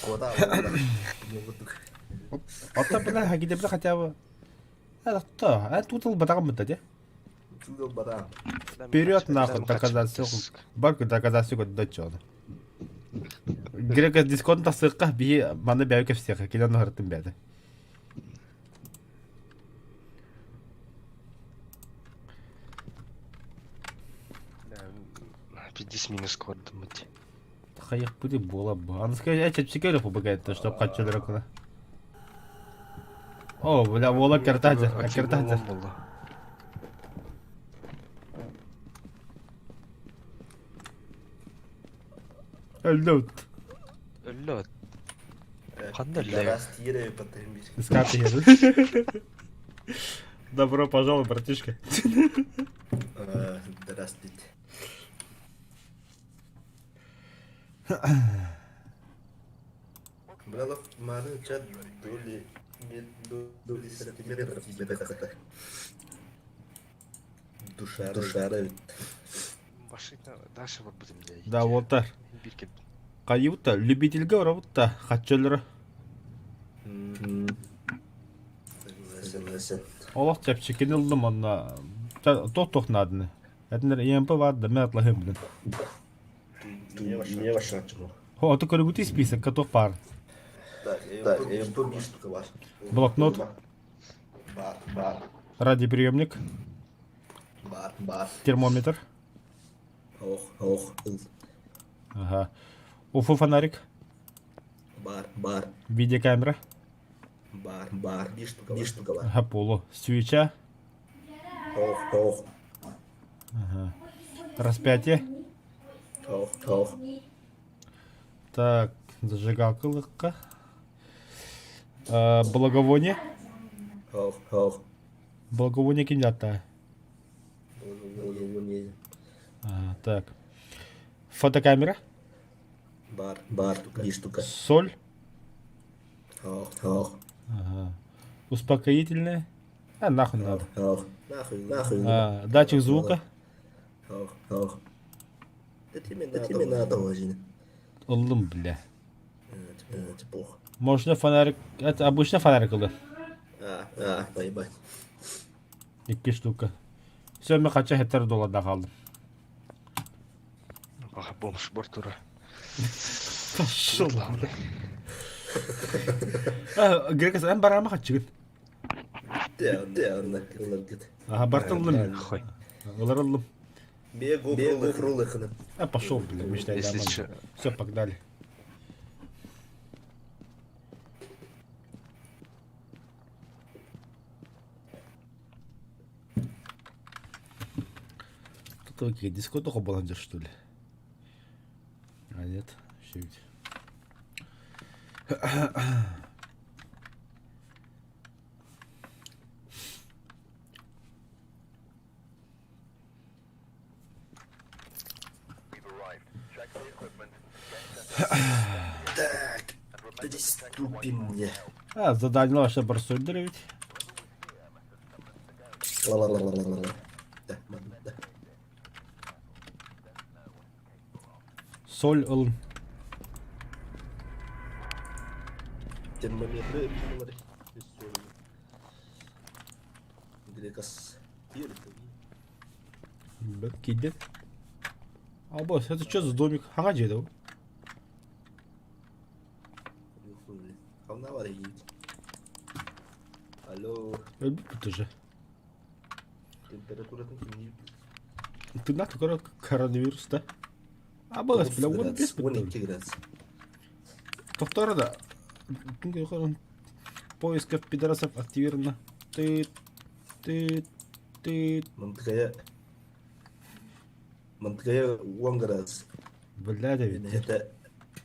[SPEAKER 2] Куота курдук.
[SPEAKER 1] Оттон бile хагидебile хотя бы Тохто, а тут ылбатаҕым быта дии.
[SPEAKER 2] Тут ылбатаҕым.
[SPEAKER 1] Вперед нахуй доказать Бар доказать көрдөччү ону. Грека дисконт тахсыахха биһи манна бэйэ кэпсиэххэ килэн оһортун бэйэтэ.
[SPEAKER 3] Пиздец минус көрдүммүт.
[SPEAKER 1] Хайыхпыт буола бу. Аныска э чэпчэки эрэ побегает, чтоб хаччылары кына. О, бля, буола кертаджер, кертаджер. Өллөт.
[SPEAKER 3] Өллөт. Ханна өллө?
[SPEAKER 1] Искать еду. Добро пожаловать, братишка.
[SPEAKER 2] Здравствуйте. Бралов маны чат доли доли сантиметров Душа, душа
[SPEAKER 3] Машина дальше вот будем делать.
[SPEAKER 1] Да, вот так. Каюта, любительга работа, хаччылары.
[SPEAKER 2] Согласен.
[SPEAKER 1] Олох чэпчэкини ыллым онно туох-туох нааданы. Этинэр ЕМП баар да мен атлаһыам билин.
[SPEAKER 2] Не ваша
[SPEAKER 1] Ото көрүгүтүй списокка туох баар?
[SPEAKER 2] Так, ЕМП биир штука бар.
[SPEAKER 1] Блокнот.
[SPEAKER 2] Бар, бар.
[SPEAKER 1] Радиоприемник.
[SPEAKER 2] Бар, бар.
[SPEAKER 1] Термометр.
[SPEAKER 2] Ох, ох.
[SPEAKER 1] Ага. Уфу фонарик.
[SPEAKER 2] Бар, бар.
[SPEAKER 1] Видеокамера.
[SPEAKER 2] Бар, бар. Биир штука, биир штука бар.
[SPEAKER 1] Ага, полу. Свеча.
[SPEAKER 2] Ох, ох.
[SPEAKER 1] Ага. Распятие.
[SPEAKER 2] Ох, ох.
[SPEAKER 1] Так, зажигалка лыкка. Э, благовоние.
[SPEAKER 2] Ох, ох.
[SPEAKER 1] Благовоние кинята.
[SPEAKER 2] Благовоние.
[SPEAKER 1] Ага, так. Фотокамера.
[SPEAKER 2] Бар, бар, биир штука.
[SPEAKER 1] Соль.
[SPEAKER 2] Ох, ох.
[SPEAKER 1] Ага. Успокоительное. А нахуй надо.
[SPEAKER 2] Ох, нахуй, нахуй.
[SPEAKER 1] А, датчик звука.
[SPEAKER 2] Ох, ох. Да тебе надо, тебе надо, очень.
[SPEAKER 1] Ыллым, бля.
[SPEAKER 2] Это плохо.
[SPEAKER 1] Можно фонарик... Это обычно фонарик ылы.
[SPEAKER 2] А, а, поебать.
[SPEAKER 1] Икки штука. Все, мен хача хеттер долларда қалдым.
[SPEAKER 3] Баха бомж бортура.
[SPEAKER 1] Пошел. Грекас, эн барама хачыгын.
[SPEAKER 2] Да, да, ыларгыт.
[SPEAKER 1] Ага, бартыллым.
[SPEAKER 3] Хуй.
[SPEAKER 1] Ыларыллым.
[SPEAKER 2] Бегу, бегу,
[SPEAKER 1] А пошел, бля, мечтай.
[SPEAKER 3] Если чё.
[SPEAKER 1] Все, погнали. Тут такие дискотеку баландер, что ли? вообще ведь.
[SPEAKER 2] Так, приступим мне.
[SPEAKER 1] А, задание вообще барсуйдыр ведь.
[SPEAKER 2] Ла-ла-ла-ла-ла-ла. Да, да.
[SPEAKER 1] Соль ылын.
[SPEAKER 2] Термометры булар. Грекас.
[SPEAKER 1] Киирдин. Або, это что за домик? Хаҥа дьиэ дуу?
[SPEAKER 2] Ханна бар игит. Алло.
[SPEAKER 1] Өлбүппүт уже.
[SPEAKER 2] Температуратын кимниир?
[SPEAKER 1] Тыыннаах tukara коронавирус да? Абылас, бля, 15
[SPEAKER 2] 12 градус.
[SPEAKER 1] Повтора да. Поисков пидорасов активировано. Ты, ты, ты.
[SPEAKER 2] Мантыкая Мантыкая 10 градус.
[SPEAKER 1] Бля, Давид.
[SPEAKER 2] Это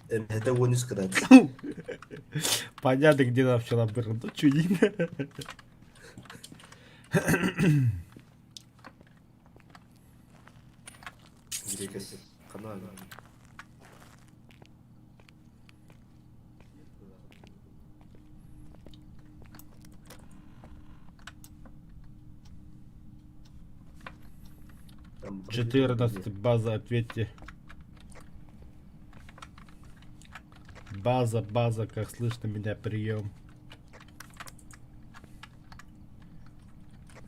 [SPEAKER 2] это 13 градус.
[SPEAKER 1] Понятно, где нам вчера было. Ну, чудин. 14 база, ответьте. База, база, как слышно меня, прием.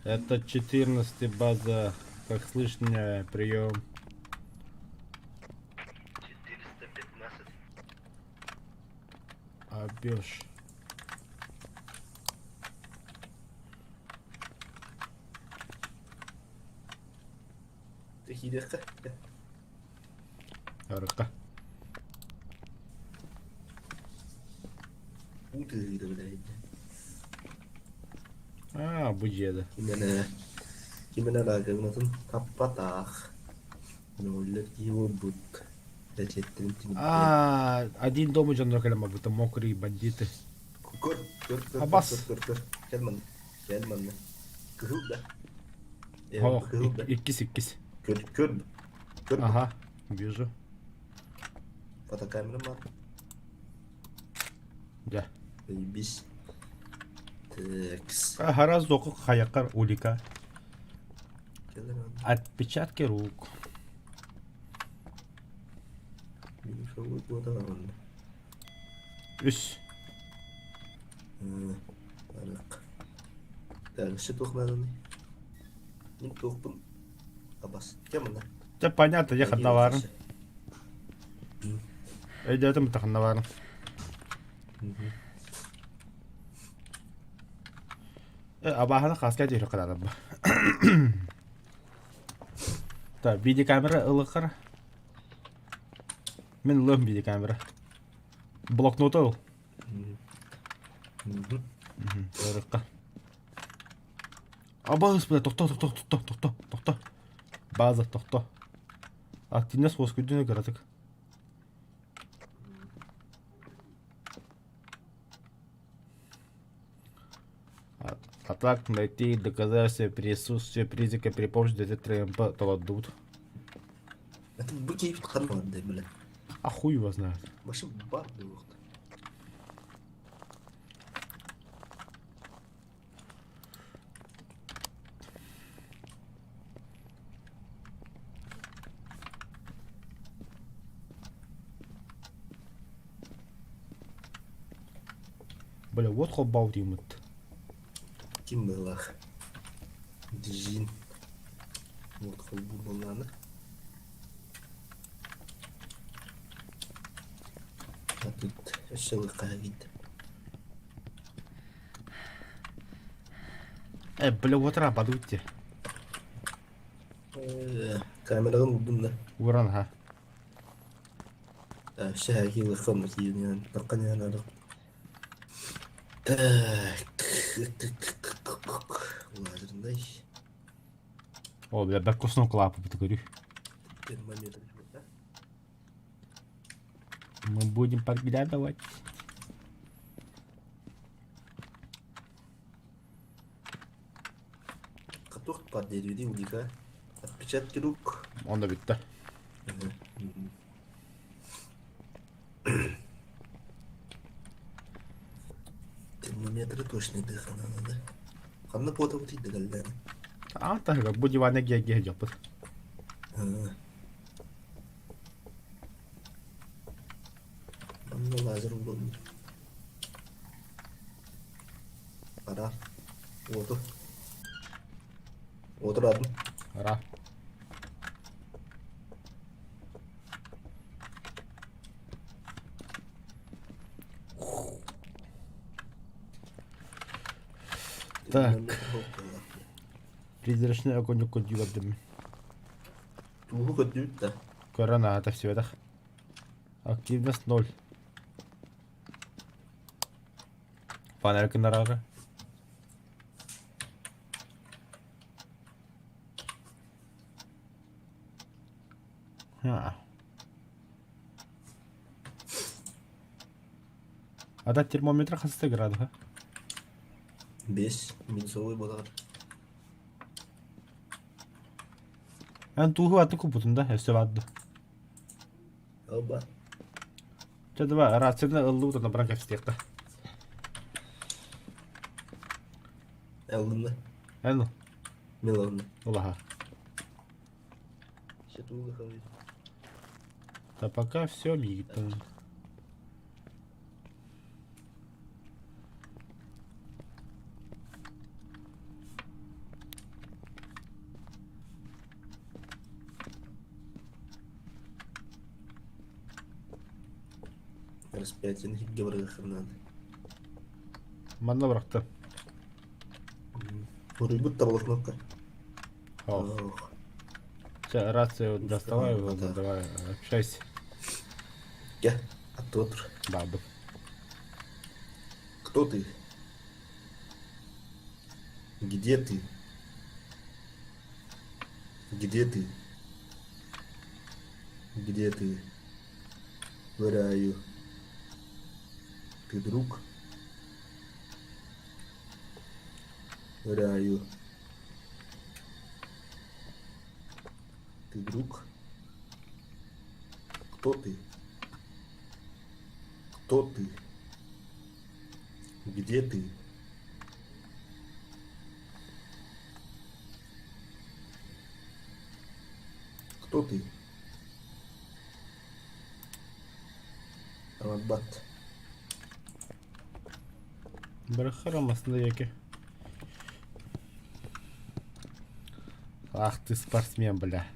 [SPEAKER 1] Это 14 база, как слышно меня, прием.
[SPEAKER 2] 415.
[SPEAKER 1] Обеж.
[SPEAKER 2] Киириэххэ.
[SPEAKER 1] Арыкка.
[SPEAKER 2] Уу тыаһыыра билэһиннэ.
[SPEAKER 1] Аа, бу дьиэдэ.
[SPEAKER 2] Ким эмэ ким эмэ раковинатын таппатах. Ноллер киһи буолбут. Бэчэттэрин тимирдэ.
[SPEAKER 1] А, один дома дьонноро кэлэн барбыта, мокрые бандиты.
[SPEAKER 2] Көр, көр, көр,
[SPEAKER 1] Абас.
[SPEAKER 2] көр, көр, көр. Кэл манна. Кэл манна. Кыһыл да. Э,
[SPEAKER 1] Ох,
[SPEAKER 2] кыһыл да.
[SPEAKER 1] иккис, иккис.
[SPEAKER 2] Көр, көр. Көр.
[SPEAKER 1] Ага, вижу.
[SPEAKER 2] Фотокамера бар.
[SPEAKER 1] Да.
[SPEAKER 2] Заебись. Такс.
[SPEAKER 1] Гораздо хаякар улика.
[SPEAKER 2] Кэл манна.
[SPEAKER 1] Отпечатки рук.
[SPEAKER 2] Минусовой года манна.
[SPEAKER 1] Үс.
[SPEAKER 2] Арык. Так, өссө туох нааданый? Мин туохпун абас. Кэм манна.
[SPEAKER 1] Да понятно, я ханна Өйдөөтүм ханна баарын. Абааһаны хаска диэри кыраарабба. Так, видеокамера ылыхар. Мин ылыам видеокамера. Блокноту ыл. Ырыкка. Абаас, бля, тохто, тохто, тохто, тохто, тохто. База, тохто. Активность уоскуйдун кыратык. А так найти доказательства присутствия призрака при помощи детектора МП толордубут.
[SPEAKER 2] Это бу киһи ханна барда бля.
[SPEAKER 1] А хуй его знает.
[SPEAKER 2] Башы бар буолуохта.
[SPEAKER 1] Бля, вот холбау диэмит.
[SPEAKER 2] Ким быһыылаах? Джин. Вот холбуур буоллаҕына. А тут өссө ылыахха киирдим.
[SPEAKER 1] Э, бля, вот ра, подуйте.
[SPEAKER 2] Э, камераҕын уурдум да.
[SPEAKER 1] Уран, ха.
[SPEAKER 2] Өссө һээки ылыахха онно киирэн таххан иһэн Так. Лазерный.
[SPEAKER 1] О, бля, бэккуснун клапы бутугурю.
[SPEAKER 2] Термометр да?
[SPEAKER 1] Мы будем подглядывать.
[SPEAKER 2] Каток бар диэри улика. Отпечатки рук.
[SPEAKER 1] Онно бүттэ.
[SPEAKER 2] Термометры точно дыхана надо. Ханна фото бутыйда кэллээн.
[SPEAKER 1] Аан таһыгар бу диванна гиэргиһэ дьоппут.
[SPEAKER 2] Манна лазер ууруллар. Ара. Уоту. Уотураатын.
[SPEAKER 1] Ара. Так. Призрачный огонь көрдүү
[SPEAKER 2] Тууһу көрдүүт да.
[SPEAKER 1] Көрөн аата всебедах. Активность ноль. Фонарик гыннарары. Ha. Ата термометр хаста градуса?
[SPEAKER 2] Бес минусовой болар.
[SPEAKER 1] Эн тууһу аты купутун да, өссө баарды.
[SPEAKER 2] Алба.
[SPEAKER 1] Чэ давай, рацияны ыллыбыт онно баран кэпсэтиэххэ.
[SPEAKER 2] Ыллым да.
[SPEAKER 1] Эн ыл.
[SPEAKER 2] Мен ыллым.
[SPEAKER 1] Улаха.
[SPEAKER 2] Все тууга халый.
[SPEAKER 1] Да пока все мигит.
[SPEAKER 2] Распятие хигге барыаххын наада.
[SPEAKER 1] Манна бырахта.
[SPEAKER 2] Уруйбут да блокнотка.
[SPEAKER 1] Ох.
[SPEAKER 2] Ох.
[SPEAKER 1] Чэ, рацию доставай,
[SPEAKER 2] Да.
[SPEAKER 1] давай, общайся.
[SPEAKER 2] Кэ, аттыга тур.
[SPEAKER 1] Бабы.
[SPEAKER 2] Кто ты? Где ты? Где ты? Где ты? Where are you? Ты друг? Where are you? Ты друг? Кто ты? Кто ты? Где ты? Кто ты? Рабат.
[SPEAKER 1] Бырахара масында яки. Ах ты спортсмен, бля.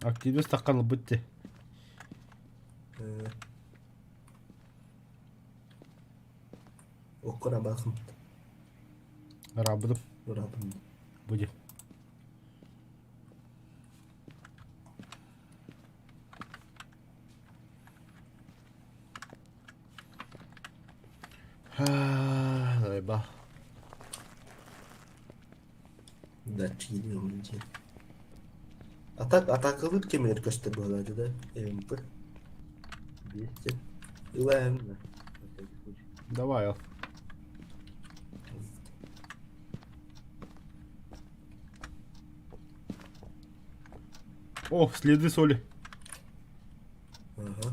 [SPEAKER 1] Активист таххан ылбыт дии.
[SPEAKER 2] Окко рабахым.
[SPEAKER 1] Рабыдым.
[SPEAKER 2] Рабым.
[SPEAKER 1] Буди. Давай
[SPEAKER 2] Датчик диэн. Атак атакалыыр кэмигэр көстөр быһыылаах да МП. 200. Ылаем на всякий случай.
[SPEAKER 1] Давай, ал. О, следы соли.
[SPEAKER 2] Ага.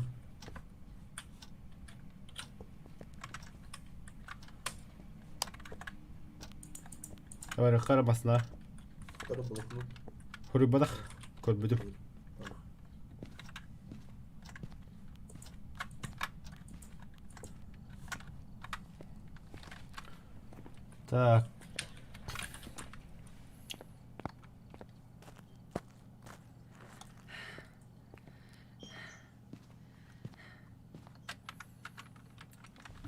[SPEAKER 1] Давай, хара басна.
[SPEAKER 2] Второй блокнот.
[SPEAKER 1] Хоруйбатах. Көрбүтүм. Так.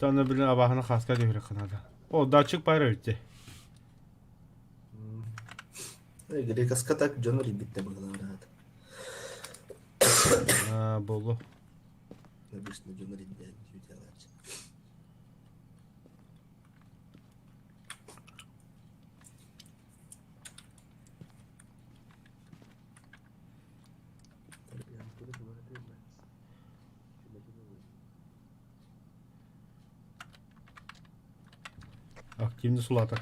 [SPEAKER 1] Таны билин абаһаны хаска түһүрэх надо. О, датчик баар эбит дии.
[SPEAKER 2] Грекаска так дьон рибиттэ быһыылаах
[SPEAKER 1] Аа, буолуо.
[SPEAKER 2] Обычно дьон риббээн дьүтэлээччи.
[SPEAKER 1] Активность улаатар.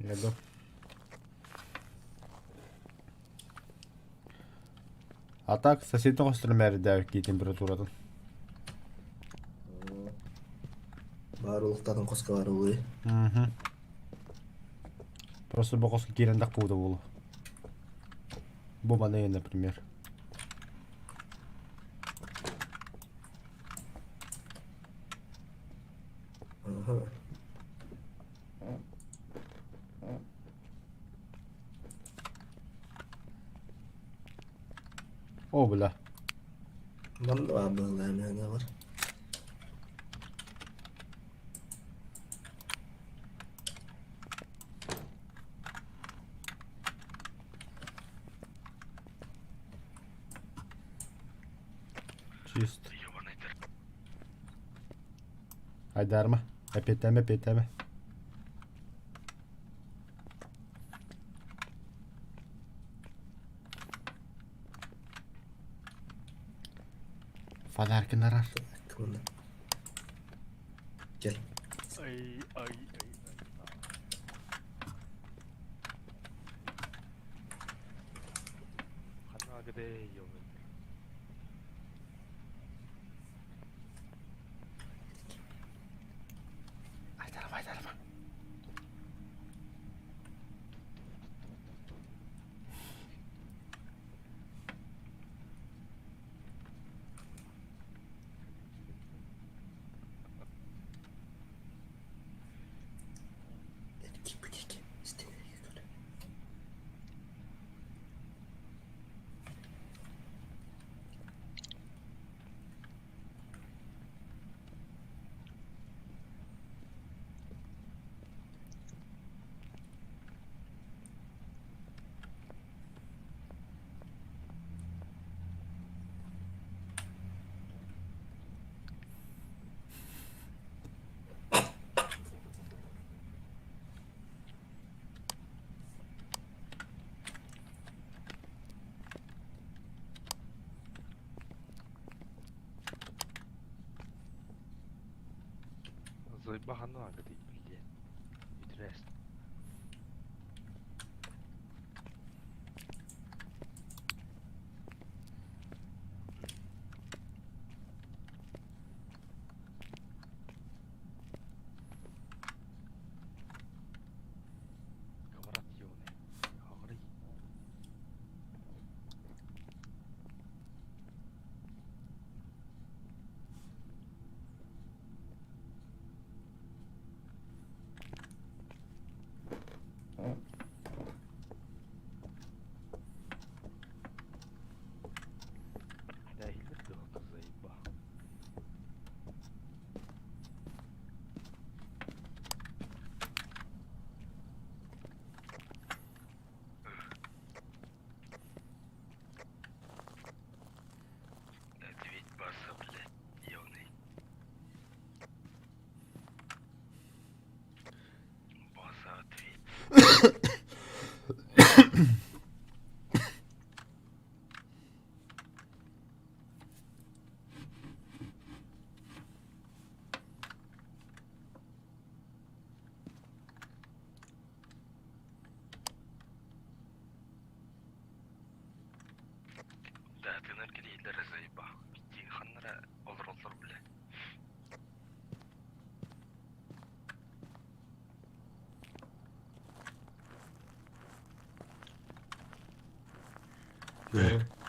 [SPEAKER 1] Лего. А так соседний хостор мээрдээбиккии температуратын.
[SPEAKER 2] Баар улуктатын хоско баар улуй.
[SPEAKER 1] Просто бу хоско киирэн дахпыта буолу. Бу маны, например. О, бля.
[SPEAKER 2] Манна баар быһыылаах эмиэ бар.
[SPEAKER 1] Чист. Айдарма. Эпиэттээмэ, эпиэттээмэ. Фонарькын арар.
[SPEAKER 2] Кэл.
[SPEAKER 3] Ай, ай, ай. Ханна
[SPEAKER 1] Айдарма, айдарма.
[SPEAKER 2] Кииппит истинэргэ көрө.
[SPEAKER 3] Заебаха блядь. Интересно. Камарат ёбаный. Аҕырый. Да, заебал. Ответь, баса, блядь, ёбаный. Баса, ответь. Да, ты наркодилера заебал. Пизди, ханнара олороллор, блядь.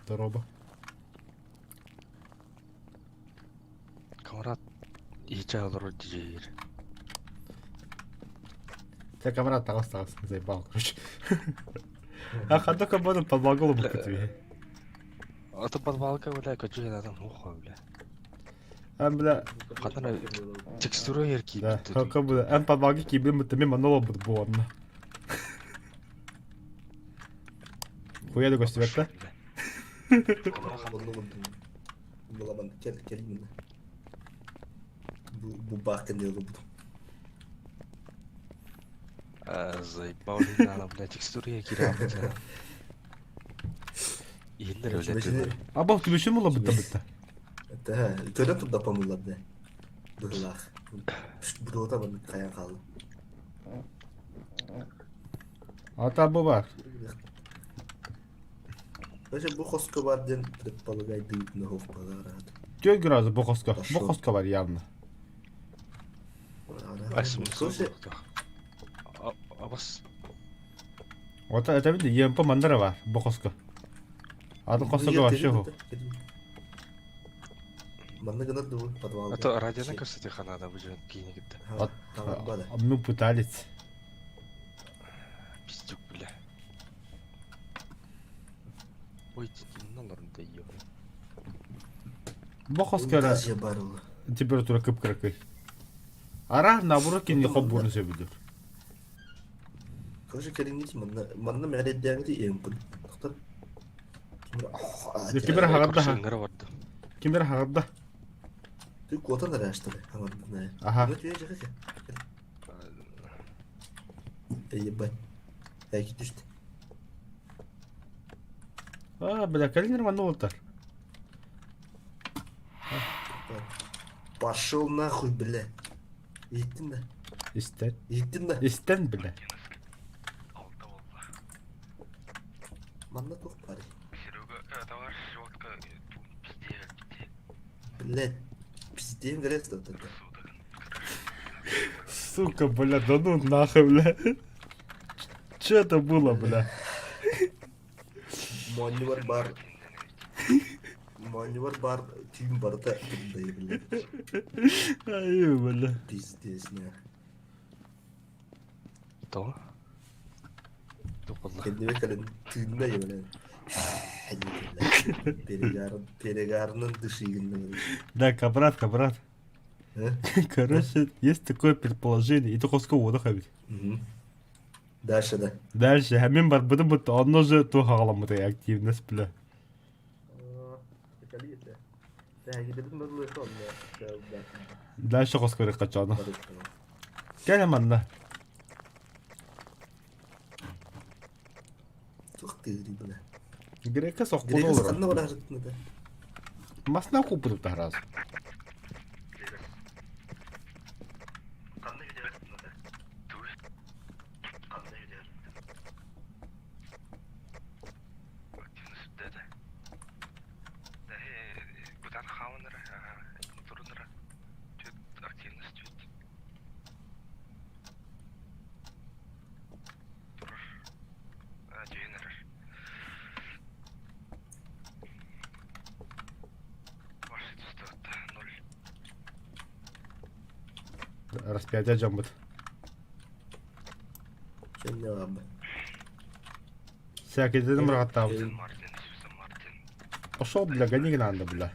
[SPEAKER 1] Здорово.
[SPEAKER 3] Камрад иичэ олорор дьиир.
[SPEAKER 1] Тебя камрад таҕыс таҕыс заебал, короче. А ходок буду подлагал бы тебе.
[SPEAKER 3] А то подвалка, бля, көчү адам ухо, бля.
[SPEAKER 1] Ам, бля,
[SPEAKER 3] Ханнара текстура
[SPEAKER 1] да,
[SPEAKER 3] еркийбит.
[SPEAKER 1] хака бля, ам подлаги кибин бут мен манола бут буонна. Хуя да көстүбэт
[SPEAKER 2] Онну курдук. Буламан кел кел мына. Бу баах кэннигэр олорбутум.
[SPEAKER 3] Заебал надо, блядь, текстуры киирэ Иһиннэр өлөтүлэр.
[SPEAKER 1] Аба түбүшүм була бытта бытта.
[SPEAKER 2] Это көрө турда помуллар да. Быһылаах. Буруота маннык хайан хаалла.
[SPEAKER 1] Ата бу бар.
[SPEAKER 2] Короче, бу хоско бар диэн предполагайдыыбытына суох баҕараат.
[SPEAKER 1] 4 градус бу хоско. Бу хоско бар явно.
[SPEAKER 2] Короче,
[SPEAKER 3] Абас.
[SPEAKER 1] Вот это видно, ЕМП мандара бар бу хоско. Атын хоско вообще хо.
[SPEAKER 2] Манна гынар дуу подвалга.
[SPEAKER 3] А то радионы, кстати, ханада бу жөн киини китте.
[SPEAKER 1] Мы пытались.
[SPEAKER 3] Пиздюк, бля. Ой, да ё.
[SPEAKER 1] Бу хоско температура кып-кыракый. Ара наоборот кинини хоббуну сөбүлүүр.
[SPEAKER 2] Короче, кэлиҥҥит манна манна мэрэйдээҥити иэмпин. Тохтор.
[SPEAKER 1] Ким эрэ хаҕарда Ким эрэ хаҕарда.
[SPEAKER 2] Ты куотан эрэ что ли? Хаҥардын
[SPEAKER 1] Аха.
[SPEAKER 2] Ебать. Эки түстэ.
[SPEAKER 1] А, бля, кэлин нормально уолтар.
[SPEAKER 2] Пошел нахуй, бля. Иһиттин да.
[SPEAKER 1] Истэн.
[SPEAKER 2] Иһиттин да.
[SPEAKER 1] Истэн, бля.
[SPEAKER 2] Манна туох баарый?
[SPEAKER 3] Серега, товарищ, водка, пизде, пизде.
[SPEAKER 2] Блядь, пиздеем говорят, что тогда.
[SPEAKER 1] Сука, бля, да ну нахуй, бля. Че это было, бля?
[SPEAKER 2] Моонньубар баар Моонньубар баар түүн барыта турдай, блядь.
[SPEAKER 1] Ай, бля.
[SPEAKER 2] Пиздец, не.
[SPEAKER 3] То? Тух
[SPEAKER 2] Кэннибэ кэлэн тыынна блядь. Перегар, перегарынан дышыгынна.
[SPEAKER 1] Да, кабрат, кабрат. Короче, есть такое предположение. И только сколько ведь.
[SPEAKER 2] Дальше, да.
[SPEAKER 1] Дальше, мин барбытым бутта, онно же туох аҕаламмытай активность, бля. Дальше хос көрүк хачааны. Кэлэ манна.
[SPEAKER 2] Туох тыырый бля.
[SPEAKER 1] Грека сохпун
[SPEAKER 2] Грека
[SPEAKER 1] олорор.
[SPEAKER 2] ханна барарытын да.
[SPEAKER 1] Масна куппутук таһараас. Распятие дьоммут.
[SPEAKER 2] Кэннэ баабы.
[SPEAKER 1] Всякий мырҕаттаабыт. Пошел, бля, гони надо, бля.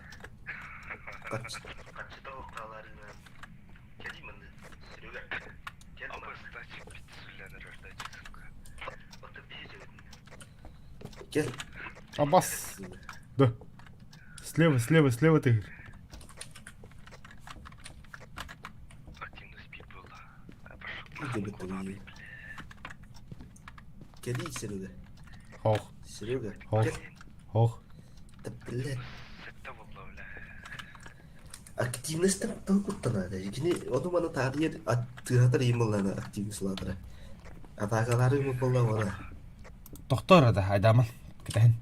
[SPEAKER 2] Кэл.
[SPEAKER 1] Абас. Да. Слева, слева, слева ты.
[SPEAKER 2] Кэлии Серега.
[SPEAKER 1] Хох,
[SPEAKER 2] Серега.
[SPEAKER 1] хох, хох.
[SPEAKER 2] Да, блядь. Активность куттанада. Кини ону маны таарыйар тыатар имыллана активность латара. Атакалары ымы болла вара.
[SPEAKER 1] Тохтор да, айдаман. Кытаһын.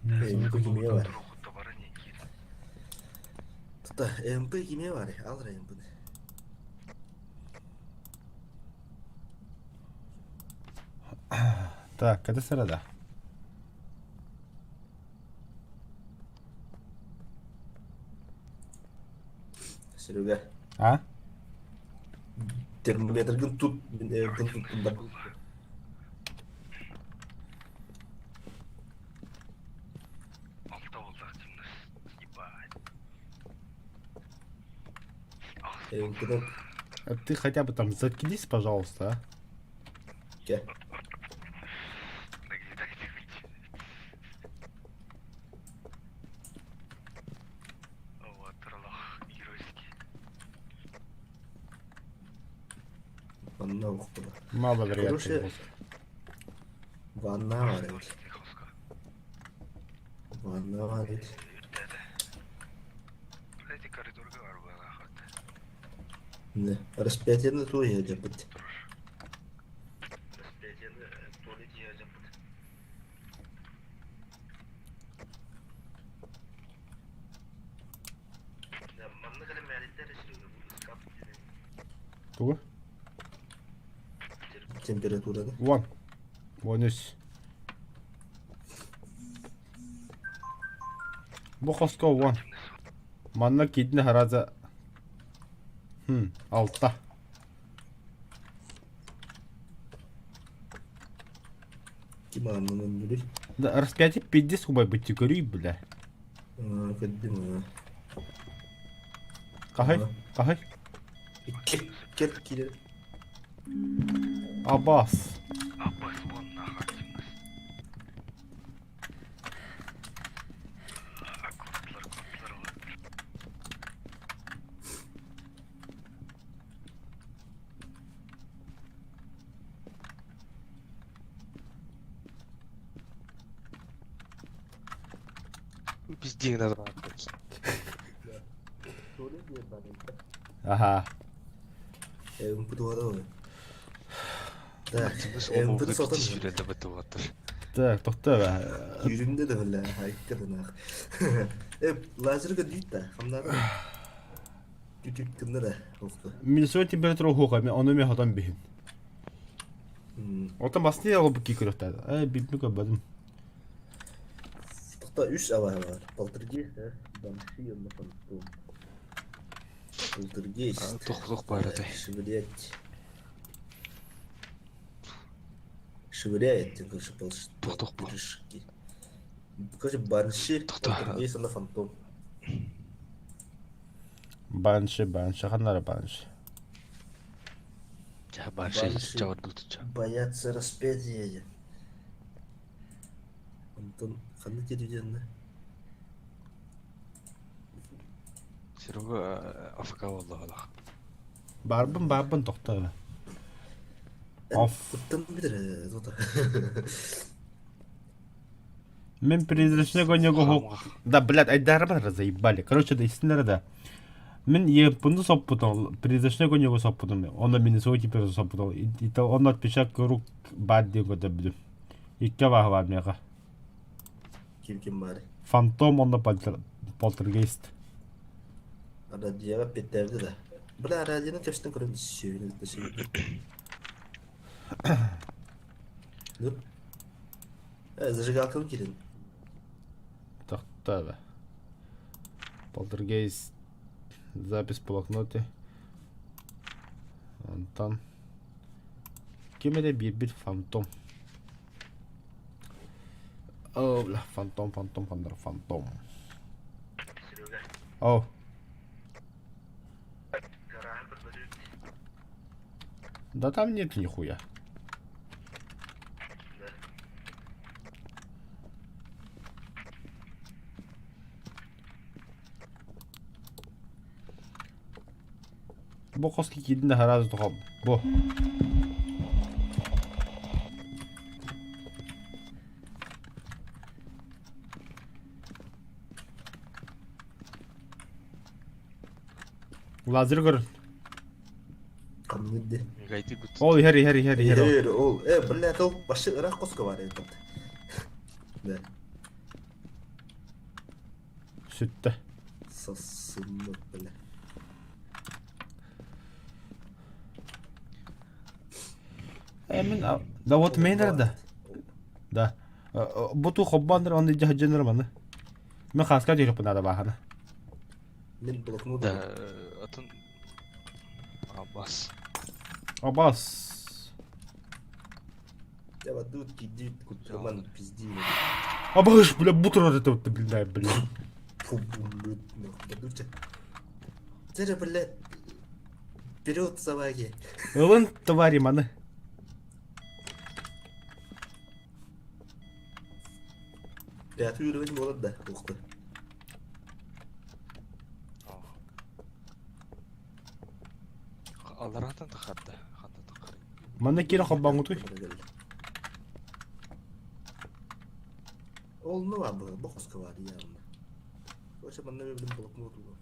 [SPEAKER 2] МП кимиэ бар. Тута МП кимиэ бар. Ал МП.
[SPEAKER 1] Так, это среда.
[SPEAKER 2] Серега.
[SPEAKER 1] А?
[SPEAKER 2] Термометргын тут МП туттум бар. МП-дан
[SPEAKER 1] А ты хотя бы там заткнись, пожалуйста, а?
[SPEAKER 2] Кэ. Оҕохпуна.
[SPEAKER 1] Маловероятный
[SPEAKER 2] Короче,
[SPEAKER 1] босс.
[SPEAKER 2] Ванна бар эбит. Ванна бар эбит. Не, распятие туя дьаппыт.
[SPEAKER 1] Тугу?
[SPEAKER 2] Температураны.
[SPEAKER 1] Вон. Вон үс. Бу хоско вон. Манна киирдин хараза. Хм, алта.
[SPEAKER 2] Ким аанын өннүрүй?
[SPEAKER 1] Да, распятие пиздец убай бытты көрүй, бля.
[SPEAKER 2] Көрдүм.
[SPEAKER 1] Кахай, кахай.
[SPEAKER 2] Икки кел киирэр.
[SPEAKER 1] Абас.
[SPEAKER 3] Пиздең надо.
[SPEAKER 1] Аха.
[SPEAKER 2] МП2 ғой. Так,
[SPEAKER 3] МП
[SPEAKER 2] МП сотын.
[SPEAKER 3] сүүрэлэ бытыбаттар.
[SPEAKER 1] Так, тохто бе.
[SPEAKER 2] Юрүндө да бля, айккырын ах. Э, лазерге дейт да, хамнары. Түтүк кынды да, оқты.
[SPEAKER 1] Минусовой температура хуга, мен оны мен хотон бихин. Отон басны алып ки көрөктө. Э, билбей көрбөдүм.
[SPEAKER 2] Тоқта үш абай бар. Полтергейст, э, банши, онда фантом. Полтергейст.
[SPEAKER 3] Тух тух бар этэй.
[SPEAKER 2] Швырять. Швыряет, короче,
[SPEAKER 3] Тух тух бу.
[SPEAKER 2] полтергейшки. Короче, банши,
[SPEAKER 3] Тоқта.
[SPEAKER 2] полтергейст, онда фантом.
[SPEAKER 1] Банши, банши, ханнара банши.
[SPEAKER 3] Жа баршы
[SPEAKER 2] Банши.
[SPEAKER 3] жабырдутча.
[SPEAKER 2] Боятся распятия. Антон, ханны телевизионна.
[SPEAKER 3] Серега АФК болла.
[SPEAKER 1] Барбын, барбын тохто бе. Оф.
[SPEAKER 2] Куттан битер, тота.
[SPEAKER 1] Мен призрачный огонёк хук. Да, блядь, айдарбар заебали. Короче, да, истиннere да. Мен еппунду соппутум, призрачный огонёк соппутум. Онно минусовой температура соппутум. И то онно отпечаток рук баар диэн көрдөбүтүм. Икки абааһы баар миэхэ.
[SPEAKER 2] Ким ким бар.
[SPEAKER 1] Фантом онно полтергейст.
[SPEAKER 2] Радиоға петтерді да. Бля, радионы кәштен көрем сүйені бітті сүйені. Ну? Э, зажигалканы келін.
[SPEAKER 1] Тохтоо. Полтергейст. Запись в блокноте. Онтон. Ким эрэ биэрбит фантом. О, бля, фантом, фантом, фантом, фантом. О, да там нет нихуя. Бу хоске киирдин да сразу тоҕо бу. Лазер көр.
[SPEAKER 2] Қамныды.
[SPEAKER 3] Гайты гут.
[SPEAKER 1] Ол иһэр иһэр иһэр иһэр.
[SPEAKER 2] Ер, ол, э, бля, ол башы ырақ қосқа бар еді. Да,
[SPEAKER 1] Сүттэ.
[SPEAKER 2] сосунны, бля.
[SPEAKER 1] Э, мин да вот мейнер да. Да. Бу ту хоббандыр оны жаһаджыныр маны. Мен хаска жүрүп надо бахана.
[SPEAKER 2] Мен блокнот.
[SPEAKER 3] Да, атын Абас.
[SPEAKER 1] Абас.
[SPEAKER 2] Я вот тут кидит, кутурман пизди.
[SPEAKER 1] Абаш, бля, бутыр это вот, бля, бля.
[SPEAKER 2] Фу, блядь, нахуй, дуча. Це бля, вперед, собаки.
[SPEAKER 1] Ылын твари маны.
[SPEAKER 2] Пятый уровень болады да, уқты.
[SPEAKER 3] Аларатан тахатта. Ханда тахар.
[SPEAKER 1] Манна киирэ холбооҥҥутуй?
[SPEAKER 2] Ол ну баар бу хоско баар явно. Короче, манна билим блокнот угу.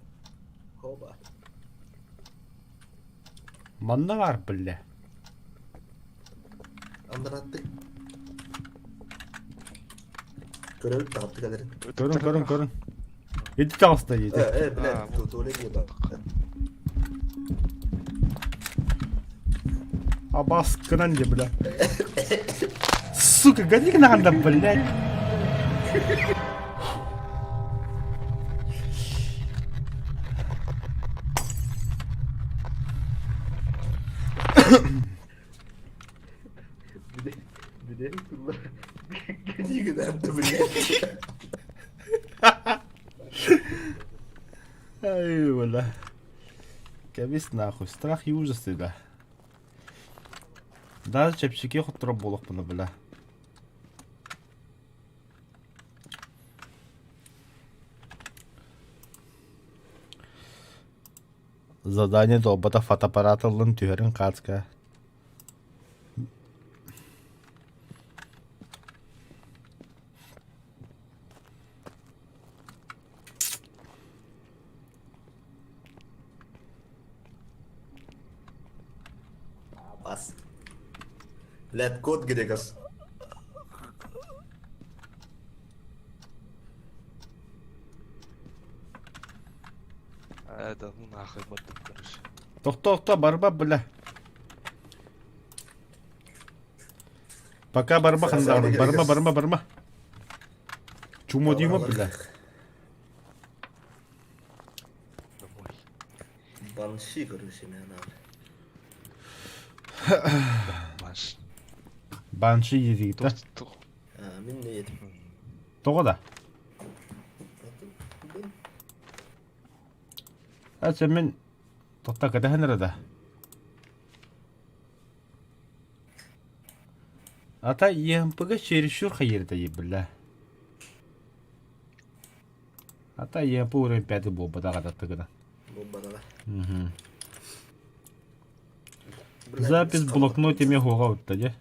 [SPEAKER 2] Хоба.
[SPEAKER 1] Манна баар биллэ.
[SPEAKER 2] Андаратты. Көрөбүт таҕапты кэлэрин.
[SPEAKER 1] Көрүн, көрүн, көрүн. Ити таҕыста дии.
[SPEAKER 2] Э, э, блядь, туалет ебал.
[SPEAKER 1] Абаскынан де, бля. Сука, гони надо, блядь.
[SPEAKER 2] Билэр тыллар гони гынарды, блядь.
[SPEAKER 1] Ай, бля. Кэбис нахуй, страх и ужас да. Даже чэпчэки хотторо буолуохпуна, бля. Задание долбата фотоаппарат ыллын түһэрин хаацка.
[SPEAKER 2] Бас. Блядь, код Грегос.
[SPEAKER 3] Э, да ну нахуй бардым, короче.
[SPEAKER 1] Тохто, тохто, барба, бля. Пока барба хандаҕын, барма, барма, барма. Чумодима, бля.
[SPEAKER 3] Домой.
[SPEAKER 2] Банши, короче, мен
[SPEAKER 3] Банш.
[SPEAKER 1] Банши диэтигит
[SPEAKER 3] Тух.
[SPEAKER 2] А, мин не едем.
[SPEAKER 1] Тоҕо да? А мин тохта кэтэһэн эрэ да. Ата ЕМП-га чересчур хайырда бля. Ата ЕМП уровень пятый буолбатах ататтыгына.
[SPEAKER 2] Буолбатаҕа.
[SPEAKER 1] Угу. Запись в блокноте меха утта дьэ.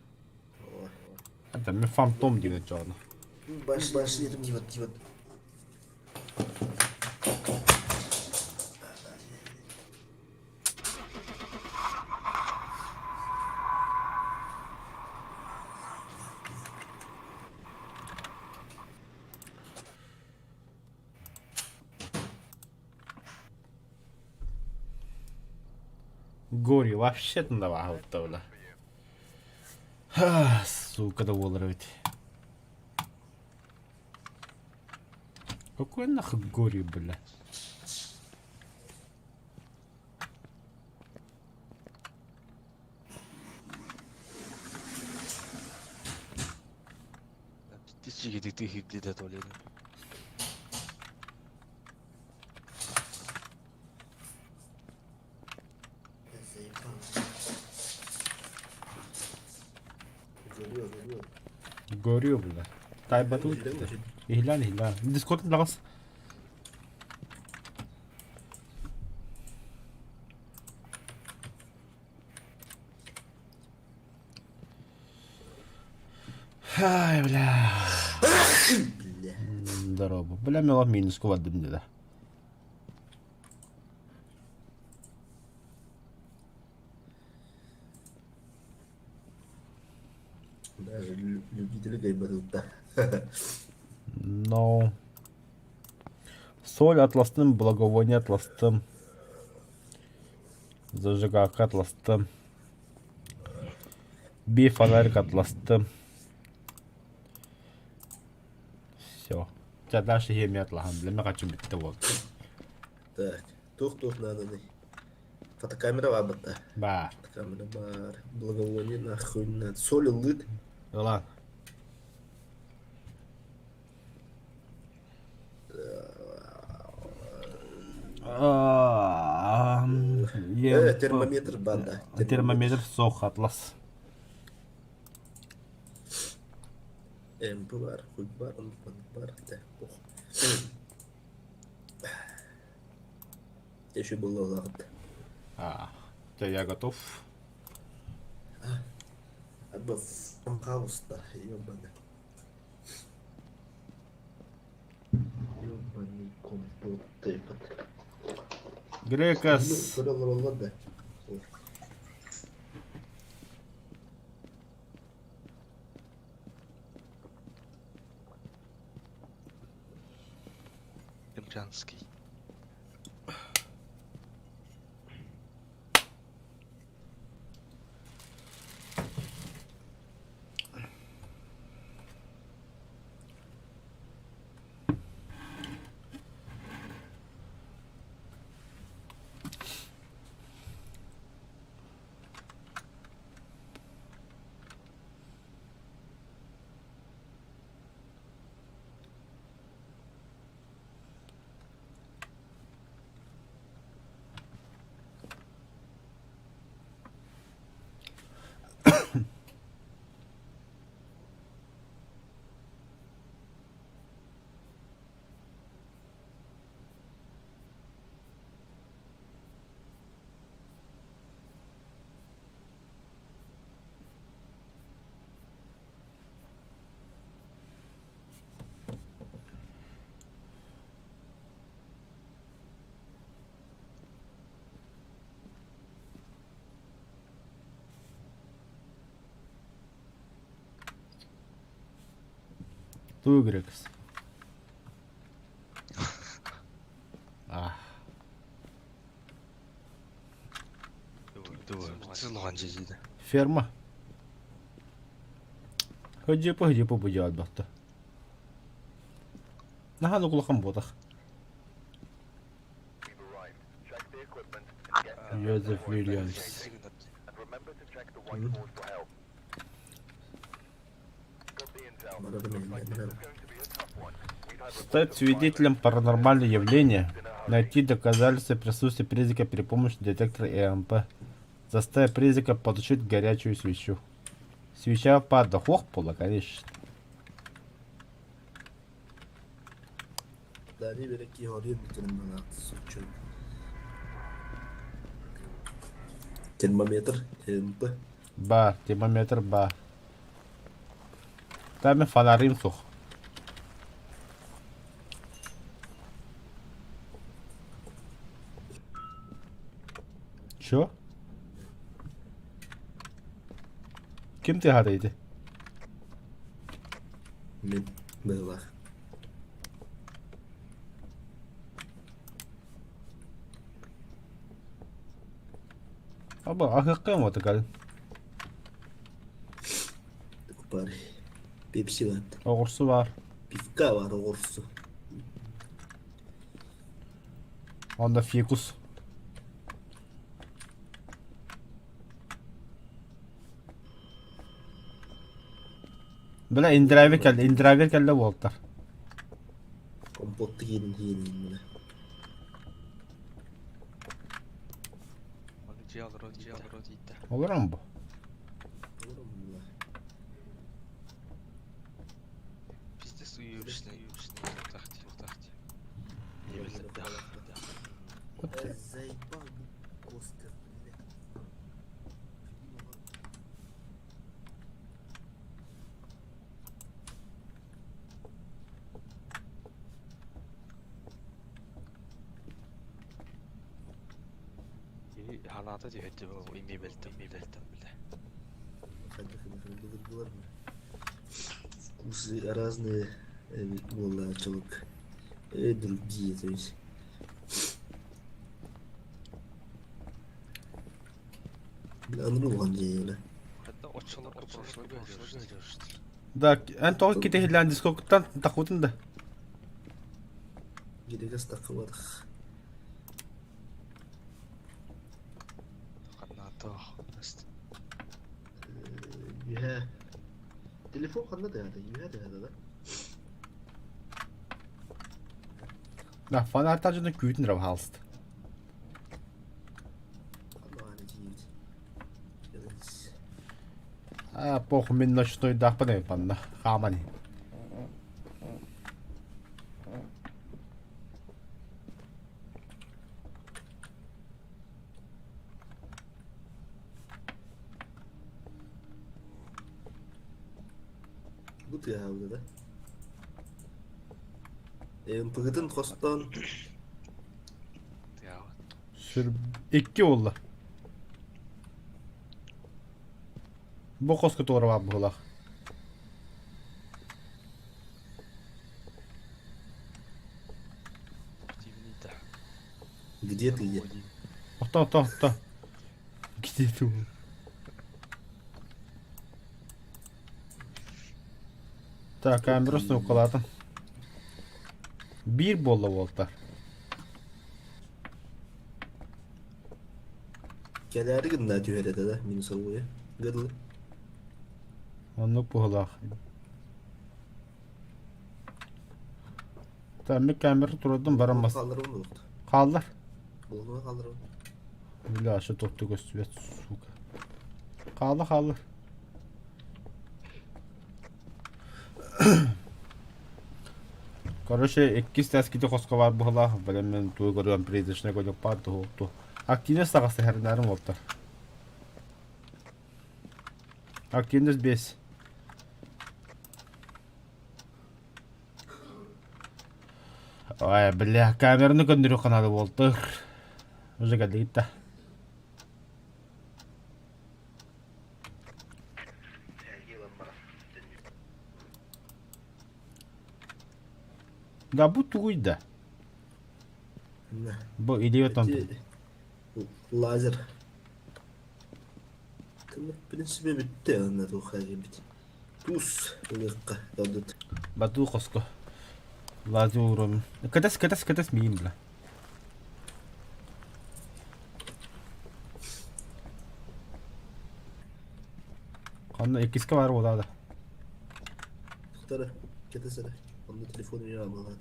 [SPEAKER 1] Это ми фантом диэн чоно.
[SPEAKER 2] Баш баш етім тип тип.
[SPEAKER 1] Гори вообще давай бля. Сука да буолар эбит. Какой нахуй Гори, бля?
[SPEAKER 3] Тысячи где-то туалет.
[SPEAKER 2] Заебал. Горю, горю.
[SPEAKER 1] Горю, бля. Тайбату. Иһилан, иһилан. Дискорд лаҕас. Ай, бля.
[SPEAKER 2] Бля.
[SPEAKER 1] Здорово. Бля, мела минус кувадым да.
[SPEAKER 2] Даже любители гайбадылта.
[SPEAKER 1] Но... Соль атластым, благовоние атластым. Зажигалка атластым. Би фонарик атластым. Все. Ча дальше хемия атлахан. Для хочу битте вот.
[SPEAKER 2] Так, тух-тух надо. Фотокамера бабыта.
[SPEAKER 1] Ба.
[SPEAKER 2] Фотокамера бар. Благовоние нахуй надо. Соль лыт.
[SPEAKER 1] Ылан.
[SPEAKER 2] Э, термометр бар, да.
[SPEAKER 1] Термометр сох атлас.
[SPEAKER 2] МП бар, хуй бар, бар, да, пох. Еще было лагат.
[SPEAKER 1] А, я готов.
[SPEAKER 2] Бы хаоста, ёбаный. Ёбаный компот ебать.
[SPEAKER 1] Грекас.
[SPEAKER 2] Көрө олороллор да.
[SPEAKER 3] Дымчанский.
[SPEAKER 1] Туу Грекас? А. Ферма. Хыдьыпа хыдьыпа бу дьаалбахта. Наһаа улахан буотах. Joseph Williams. Стать свидетелем паранормального явления, найти доказательства присутствия призрака при помощи детектора ЭМП. Заставив призрака потушить горячую свечу. Свеча падла. Ох, пола, конечно.
[SPEAKER 2] Дали береки хорин терминат сучу. Термометр МП.
[SPEAKER 1] Ба, термометр ба. Там фонарим сух. Чё? Ким тыаһаата ити?
[SPEAKER 2] Мин быһылаах.
[SPEAKER 1] Аба аһыахха мотокал.
[SPEAKER 2] Бар. Пепси бар.
[SPEAKER 1] Оҕурсу баар.
[SPEAKER 2] Пивка бар оҕурсу.
[SPEAKER 1] Онно фикус. Бля индрайвер кэллэ, индрайвер кэллэ буолтар.
[SPEAKER 2] Компот киирин киирин бile.
[SPEAKER 1] Олорон бу.
[SPEAKER 3] Пиздец уебищный, уебищный.
[SPEAKER 2] Заебал Коска, бля.
[SPEAKER 3] Ханаата түһэттэ имибелтем мибелтем биле.
[SPEAKER 2] Вкусы разные буолла чолук. Другие, то есть. Бля, анрыл дьиэлэ.
[SPEAKER 3] Хатта оччолорго прошлого
[SPEAKER 1] Да, эн тоҕо китиһиллээн дискоктан тахутун да.
[SPEAKER 2] Гидегас тақыбадық.
[SPEAKER 3] Ханаата
[SPEAKER 2] Юһэ. Телефон ханна да юһэ да да.
[SPEAKER 1] Да, фонарь дьону күүтүн рав хаалыст.
[SPEAKER 2] Ханна аны жиит.
[SPEAKER 1] А, похуй мин ночной дахпан панна. Хамани.
[SPEAKER 2] Бу тыаһаабыта да. МПГ-тын хостоон
[SPEAKER 3] Тыаһаабыт.
[SPEAKER 1] Сүр икки буолла. Бу хоско туора баар быһыылаах.
[SPEAKER 3] Активный да.
[SPEAKER 2] где ты е?
[SPEAKER 1] Охто, охто, охто. Где ты? Так, камера снукалаатым. Биир буолла буолта.
[SPEAKER 2] Кэлээри гынна түһэрэтэ да минусовую. Гыдылы.
[SPEAKER 1] Оннук быһыылаах. Таммик камера турардым баран бас.
[SPEAKER 2] Хаалларым буолуохта.
[SPEAKER 1] Хааллар.
[SPEAKER 2] Буолуо хаалларым.
[SPEAKER 1] Бля, что топту көстүбэт, сука. Хаалла, хаалла. Короче, иккис тэскити хоско баар быһылаах, бэлэммин тугу көрүөм призрачный огонек баар туһукту. Активность таҕыста хэрнээрим уолтар. Активность 5. Ой, бля, камераны көннөрү каналы буолтур. Уже кэллигит да. Да бу тугуй да? Бу идиот онтон.
[SPEAKER 2] Лазер. В принципе, бүттэ онно туохха кэлбит. Туус ылыахха додут.
[SPEAKER 1] Батуу хоско. Лазер уурум. Кэтэс, кэтэс, кэтэс миин бля. Ханна иккискэ баар буолаа да.
[SPEAKER 2] Тохтор, кэтэс эрэ. Онно телефон үйэ абылаат.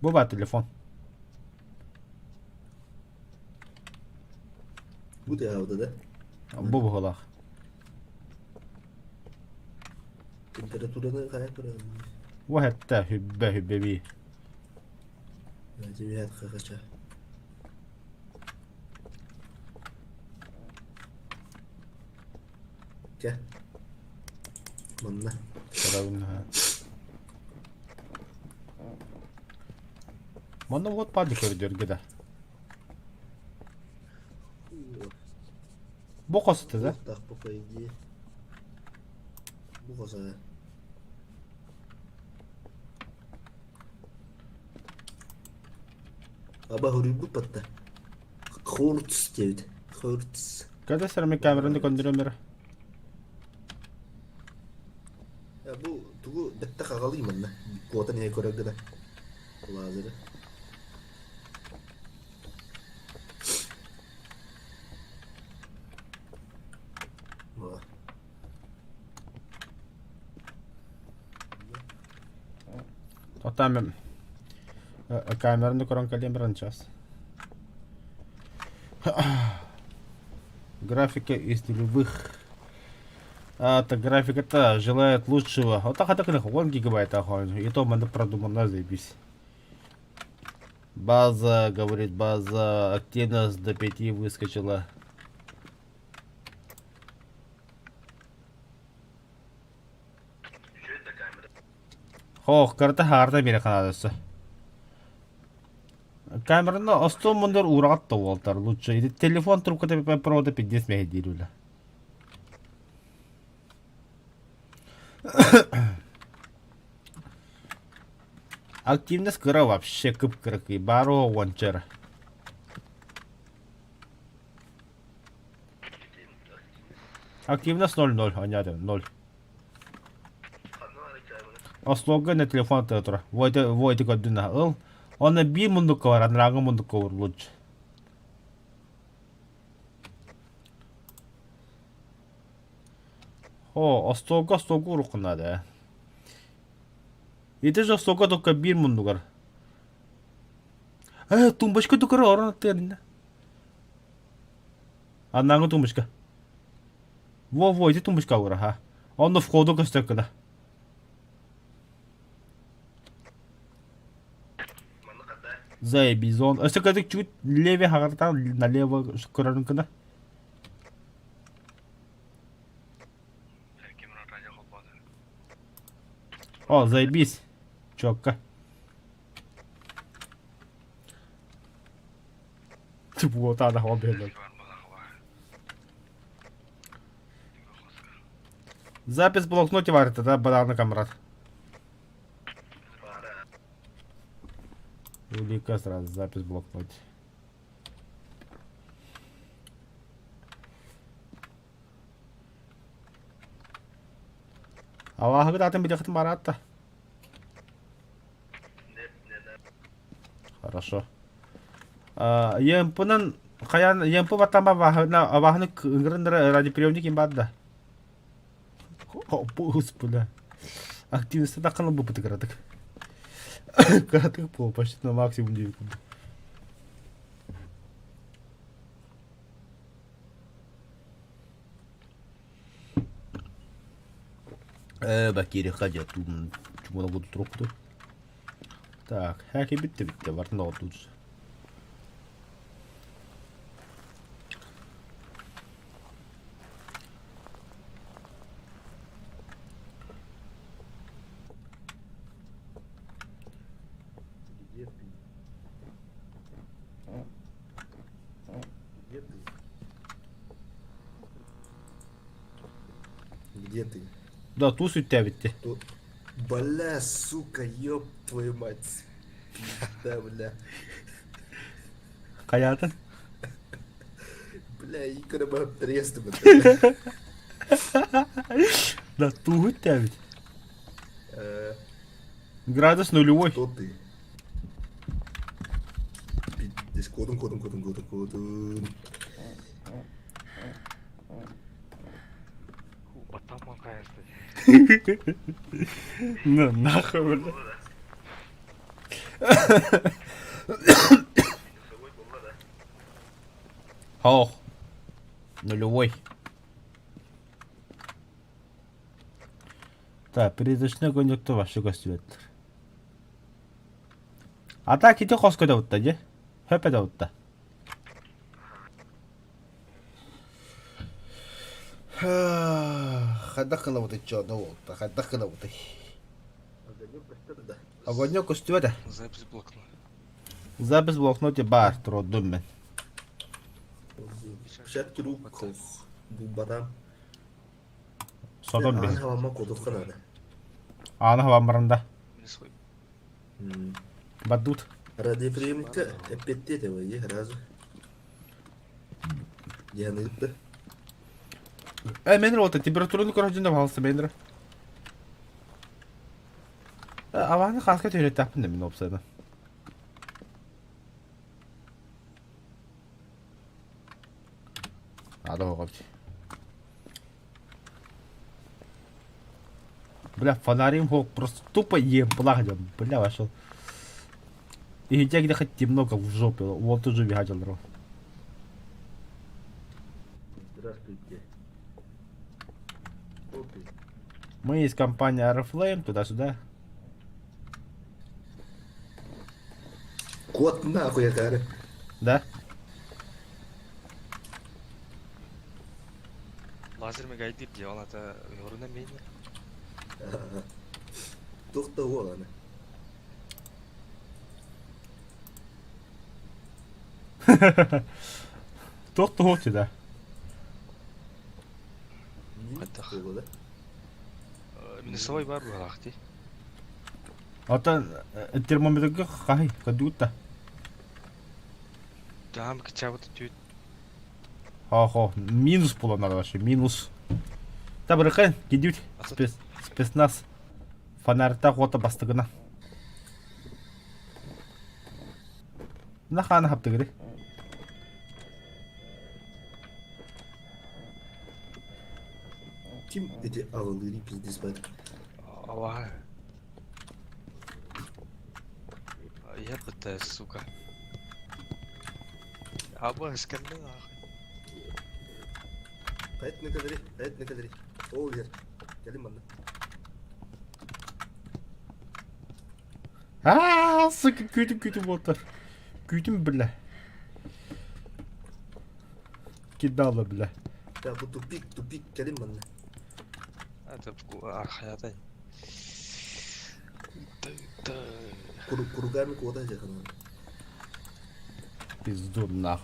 [SPEAKER 1] Бу баар телефон.
[SPEAKER 2] Бу тыаһаабыта да?
[SPEAKER 1] Бу быһыылаах.
[SPEAKER 2] Температураны хайа көрөҕүн?
[SPEAKER 1] Уһэтте хүббэ хүббэбии.
[SPEAKER 2] Дьиэт хахача. Кэ. Манна.
[SPEAKER 1] Көрөбүн наһаа. Манна вот пади көрдөргө да. Бу хосты да?
[SPEAKER 2] Так по идее. Бу хоса. Аба хоруйбут батта. Хортс диэбит. Хортс.
[SPEAKER 1] Когда сэрми камераны көндөрөмөр.
[SPEAKER 2] Бу тугу бэтте хагалый манна. Куотан иһэ көрөр гына. Лазеры.
[SPEAKER 1] Оттон камераны көрөн кэлиэм баран час. Графика из нулевых. А, так графика-то желает лучшего. Вот так это 1 гигабайт охуенно. И то мы продумано, заебись. База, говорит, база, активность до 5 выскочила. Хоох, карта хаарта биэрэ ханаадаса. Камераны остуол муннугар уураҕат да уолтар лучше. Ити телефон трубката провода пиздец мэһэйдиир үлэ. Активность кыра вообще кып-кыракый, баар уонча эрэ. Активность 0-0, понятно, 0. Остуолга на телефон тура. Войте, войте көрдүн ыл. Онно биир мундукка бар, анарааҥҥы мундукка бар лучше. О, остуолга остуолга урукку наада. Ити же остуолга только биир муннугар. Э, тумбочка тукара орон аттыа Аннааҥы тумбочка. Во-во, ити тумбочка ура, ха. Онно входу көстөр гына. Заебись, он. Өссө кэтик чуть левее хаҕартаан налево көрөрүн гына. О, заебись. Четко. Типа вот Запись в блокноте варит, да, банана камрад. Улика сразу, запись в блокноте. Аллахы атын билэхтин бараатта. Хорошо. ЕМП-нан хайаан ЕМП баттаан абааһыны ыҥырын радиоприемник им баар да. Пуус бля. Активность таххан ылбыппыт кыратык. Кыратык пол почти на максимум диэбит курдук. Бакириха дьэ чумана буду трубку. Так, хәки битте битте, бартын да тут.
[SPEAKER 2] Где ты? Где ты? Где ты?
[SPEAKER 1] Да, туус үттээбитти.
[SPEAKER 2] Ту- Бля, сука, ёб твою мать. Пизда, бля.
[SPEAKER 1] Хайаатын?
[SPEAKER 2] Бля, икра бы тресты, бля.
[SPEAKER 1] Да, тууһу үттээбит.
[SPEAKER 2] Э,
[SPEAKER 1] Градус нулевой.
[SPEAKER 2] Кто ты? Пиздец, кодом, кодом, кодом, кодом, кодом.
[SPEAKER 3] Баттамман хайаста.
[SPEAKER 1] Ну, нахуй, бля. Ох. Нулевой. Так, передачный конъюнктур вообще көстүбэттэр. А так ити хоско да дьэ. Хөпө да Хайдах гынабытый чоно буолта, хайдах гынабытый. Огонек көстүбэтэ.
[SPEAKER 3] Запись блокнот.
[SPEAKER 1] Запись в блокноте баар турдум мен.
[SPEAKER 2] Перчатки рук, бу бадам.
[SPEAKER 1] Сотон
[SPEAKER 2] Аан
[SPEAKER 1] биһи.
[SPEAKER 2] хавама кодукка надо.
[SPEAKER 1] Аана хабаммарында.
[SPEAKER 3] Минусовой.
[SPEAKER 1] Бадут.
[SPEAKER 2] Радиоприемникка эппетте давай, разу. Яныытта.
[SPEAKER 1] Э, мен вот температураны көрөжүн да баалса мен. Аваны хаска төрөттәппин да мин опсайдан. Ада оҕобут. Бля, фонарем хок просто тупо ем плахнем. Бля, вошел. И где где хоть темно, как в жопе. Вот тоже бегать
[SPEAKER 2] Здравствуйте. Кто ты?
[SPEAKER 1] Мы из компании Aeroflame, туда-сюда.
[SPEAKER 2] Кот нахуй, я говорю.
[SPEAKER 1] Да?
[SPEAKER 3] Лазер мегайдир дии, ол ата yoруна мейне.
[SPEAKER 2] Туох да уол аны.
[SPEAKER 1] Тот кто да.
[SPEAKER 3] Хайдах.
[SPEAKER 2] Буолла да?
[SPEAKER 3] Минусовой бар буолаах дии.
[SPEAKER 1] Оттон термометрга хай, кадута.
[SPEAKER 3] Там кычабыт түүт.
[SPEAKER 1] Хо-хо, минус было надо вообще, минус. Та бырыкын, кидють, спец, спецназ. Фонарьта хота бастыгына. Нахана хаптыгыры.
[SPEAKER 2] Ким эти аҕылыырый пиздец баар?
[SPEAKER 3] Ава. Я пытаюсь, сука. Аба, скандал нахуй.
[SPEAKER 2] Хайт накадри, хайт накадри. Ол иһэр. Кэлин манна.
[SPEAKER 1] Аа, сука, күүтүм күүтүм буолтар. Күүтүм бля. Кидала бля.
[SPEAKER 2] Да, бу тупик, тупик, кэлин манна.
[SPEAKER 3] Это архаятай.
[SPEAKER 2] Кругами куда дьаханан.
[SPEAKER 1] Пизду нах.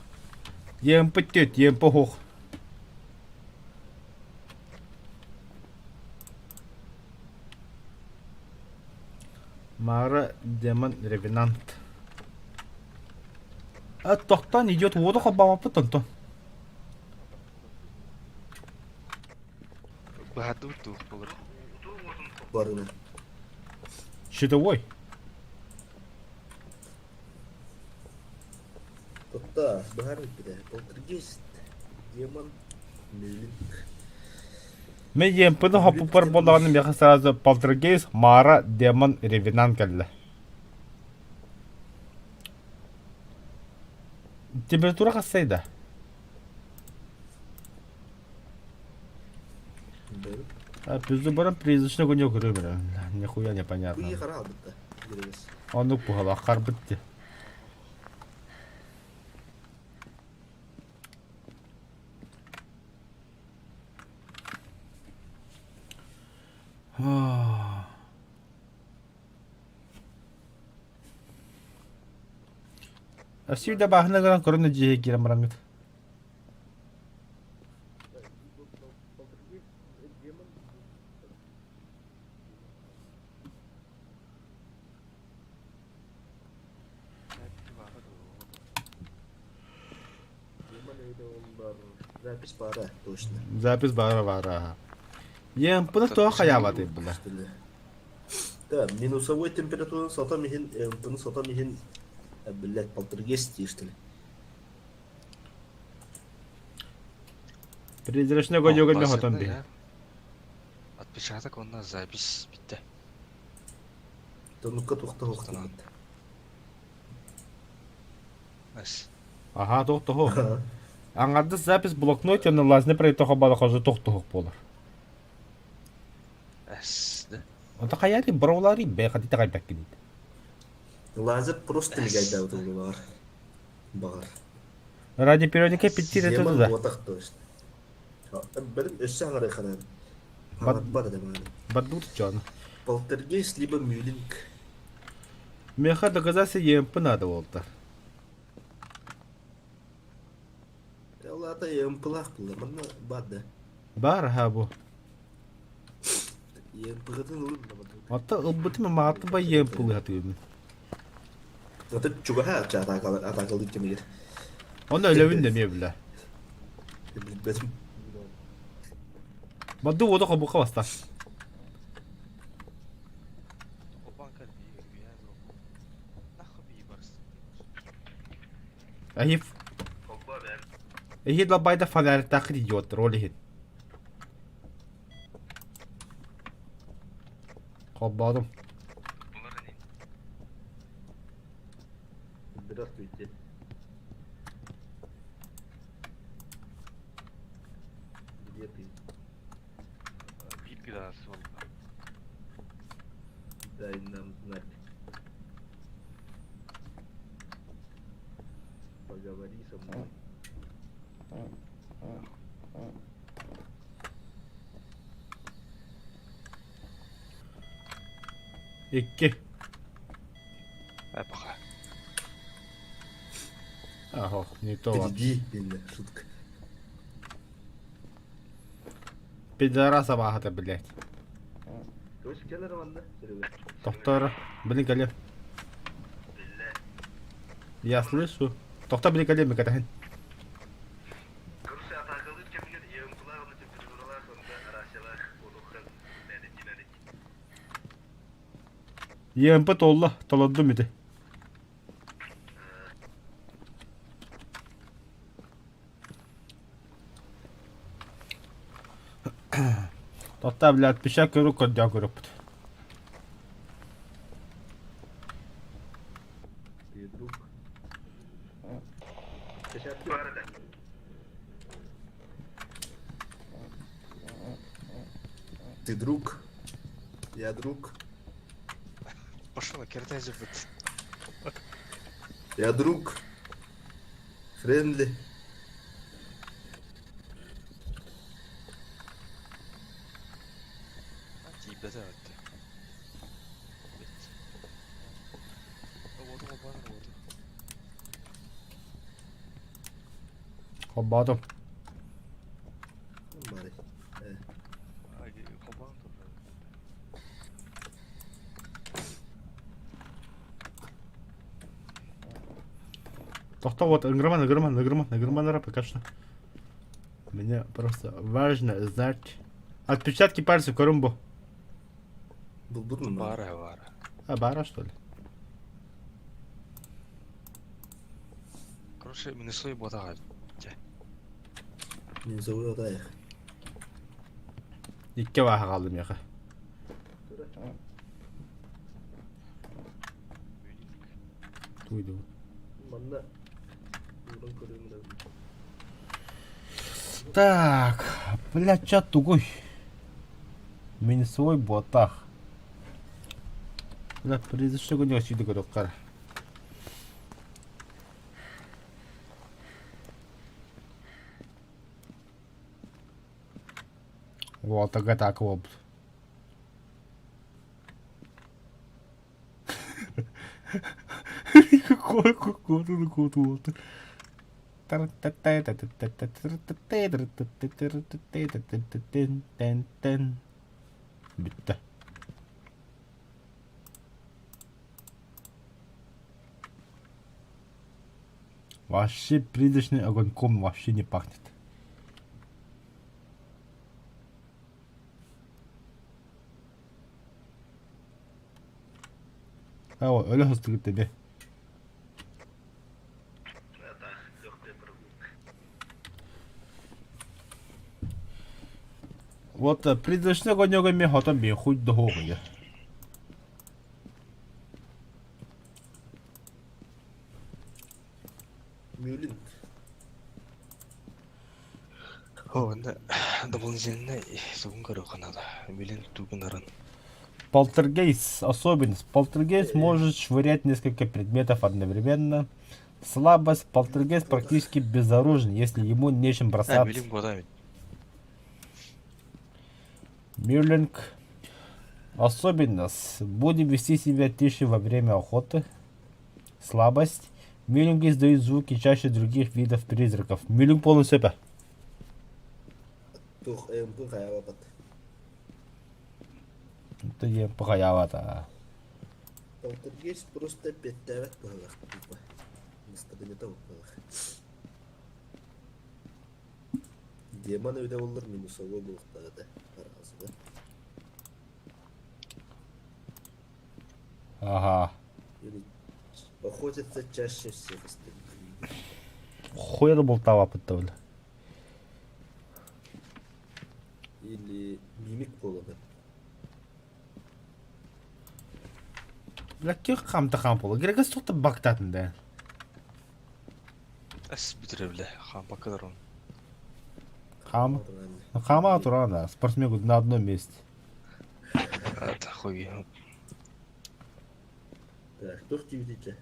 [SPEAKER 1] ЕМП тет, ЕМП хух. Мара демон ревенант. А тохтон идет воду хабамаппыт онтон.
[SPEAKER 3] Быһардыбыт дуу былыр.
[SPEAKER 2] Барына.
[SPEAKER 1] Щитовой.
[SPEAKER 2] Тотта быһар бүппүтэ. Полтергейст, демон, мюлинг.
[SPEAKER 1] Мен ЕМП-ны хоппуппар буоллаҕына миэхэ сразу полтергейст, Мара, демон, ревенант кэллэ. Температура хассай да? А пизду баран призрачный огонек көрө бара. Нихуя непонятно.
[SPEAKER 2] Куйи хара албытта. Гиребес.
[SPEAKER 1] Оннук буһала харбыт ти. Өссө да бааһына гынан көрөн дьиэ киирэн бараҥҥыт.
[SPEAKER 2] Запись баара, точно.
[SPEAKER 1] Запись баара баара. ЕМП-ны тоҕо хайаабатай була?
[SPEAKER 2] Да, минусовой температураны сотом иһин, МП-ны сотом иһин, блядь, полтергейст диэштили.
[SPEAKER 1] Призрачный огонек мен хотон би.
[SPEAKER 3] Отпечаток онно запись бүттэ.
[SPEAKER 2] Тонукка тухта хуохтанат.
[SPEAKER 3] Ас.
[SPEAKER 1] Аха, тохтоһо. Аңарды запись блокноте на лазне пройтоха балахожу тохтоһох буолар.
[SPEAKER 3] Эс. Да.
[SPEAKER 1] Онто хайари броулари бэ хатита кайбаккинит.
[SPEAKER 2] Лазер просто мигайдаабыт баҕар. Баҕар.
[SPEAKER 1] Ради периодика пяти это
[SPEAKER 2] Демон
[SPEAKER 1] туда.
[SPEAKER 2] буотах точно. Бэрин өссө аҥарай ханан. Хаҥарбат этэ мааны.
[SPEAKER 1] Бадут чон.
[SPEAKER 2] Полтергейст либо мюлинг.
[SPEAKER 1] Меха доказаться ЕМП надо болта.
[SPEAKER 2] Ол аата ЕМП-лаах буолла. Манна баар да.
[SPEAKER 1] Бар ха бу.
[SPEAKER 2] ЕМП-гытын ылын да бадут.
[SPEAKER 1] Отто ылбытым мааты ба ЕМП лыхатыыбын.
[SPEAKER 2] Ата чугаһа атаакалыыр кэмигэр.
[SPEAKER 1] Оны өлөбүн да эмиэ билэ.
[SPEAKER 2] Билбэтим.
[SPEAKER 1] Баду воду хобука баста. Ахив. Эхид лабайда фонарь идиот, роль ихит. Холбоодум.
[SPEAKER 2] Здравствуйте. Где ты?
[SPEAKER 3] Биир градус буолла.
[SPEAKER 2] Дай нам знать. Поговори со мной.
[SPEAKER 1] Икки.
[SPEAKER 3] Э, пока.
[SPEAKER 1] Ахо, не то.
[SPEAKER 2] Впереди, именно, шутка.
[SPEAKER 1] Пидорас абаһата, блядь.
[SPEAKER 2] Короче, кэлэр манна, Серега.
[SPEAKER 1] Тохтор, блин, кэлиэм. Я слышу. Тохто, блин, кэлиэм, кэтэһин.
[SPEAKER 2] Короче, атаакалыыр кэмигэр ЕМП-лаах уонна температуралаах онно рациялаах буолуоххан мэлдьи
[SPEAKER 1] ЕМП толла, толордум ити. Тохто, блядь, пища көрүк көрдөөн көрөкпүт.
[SPEAKER 2] Ты друг. Ты друг. Я друг.
[SPEAKER 3] Пошел, кертези быт.
[SPEAKER 2] Я друг. Френдли.
[SPEAKER 3] Тиийбэтэ өттө.
[SPEAKER 1] Холбоотум.
[SPEAKER 2] Бары.
[SPEAKER 1] Тохто вот, ыҥырыман, ыҥырыман, ыҥырыман, ыҥырыман эрэ пока что. Мне просто важно знать. Отпечатки пальцев көрүм бу.
[SPEAKER 2] Булбут
[SPEAKER 3] Баара баара.
[SPEAKER 1] А, баара что ли?
[SPEAKER 3] Короче, минусовой буотаҕа.
[SPEAKER 2] Минусовой отаях.
[SPEAKER 1] Икки бааһа хаалды миэхэ. Туйду.
[SPEAKER 2] Манна ууран көрүөм да.
[SPEAKER 1] Так, бля, чат тугуй. Минусовой буотах. Бля, призрачный огонек сүйді көрөккар. Вот, так вот. Бүттэ. Вообще призрачный огоньком вообще не пахнет. А, өлө сыстыгыт тебе. Вот призрачный огонек мен хотон бен хуй дохуя.
[SPEAKER 2] Мюлин.
[SPEAKER 3] Онно дополнительно сугун көрүөххэ наада. Билин тугунарын.
[SPEAKER 1] Полтергейст. Особенность. Полтергейст может швырять несколько предметов одновременно. Слабость. Полтергейст практически безоружен, если ему нечем
[SPEAKER 3] А,
[SPEAKER 1] бросаться.
[SPEAKER 3] билим годами.
[SPEAKER 1] Мюллинг. Особенность. Будем вести себя тише во время охоты. Слабость. Мюллинг издают звуки чаще других видов призраков. Мюллинг полностью это.
[SPEAKER 2] Туох ЭМП хайалапат.
[SPEAKER 1] Это я похаяла-то.
[SPEAKER 2] Полтергейст просто петтээбэт быһылах тупо. Настроениета быһылах. Демон өйдө боллар минусовой буолуохтаах этэ. Араазыга.
[SPEAKER 1] Ага.
[SPEAKER 2] Или охотится чаще всех остальных видов.
[SPEAKER 1] Хуя болтала бля.
[SPEAKER 2] Или мимик буолан.
[SPEAKER 1] Бля, ких хамта хам пола. Грегас тут бактатын да.
[SPEAKER 3] Эс бүтүрэ биле. Хампаккалар он.
[SPEAKER 1] Хам. Хама турана. Спортсмен на одном месте.
[SPEAKER 3] Это хуй.
[SPEAKER 2] Так, туох диэбитий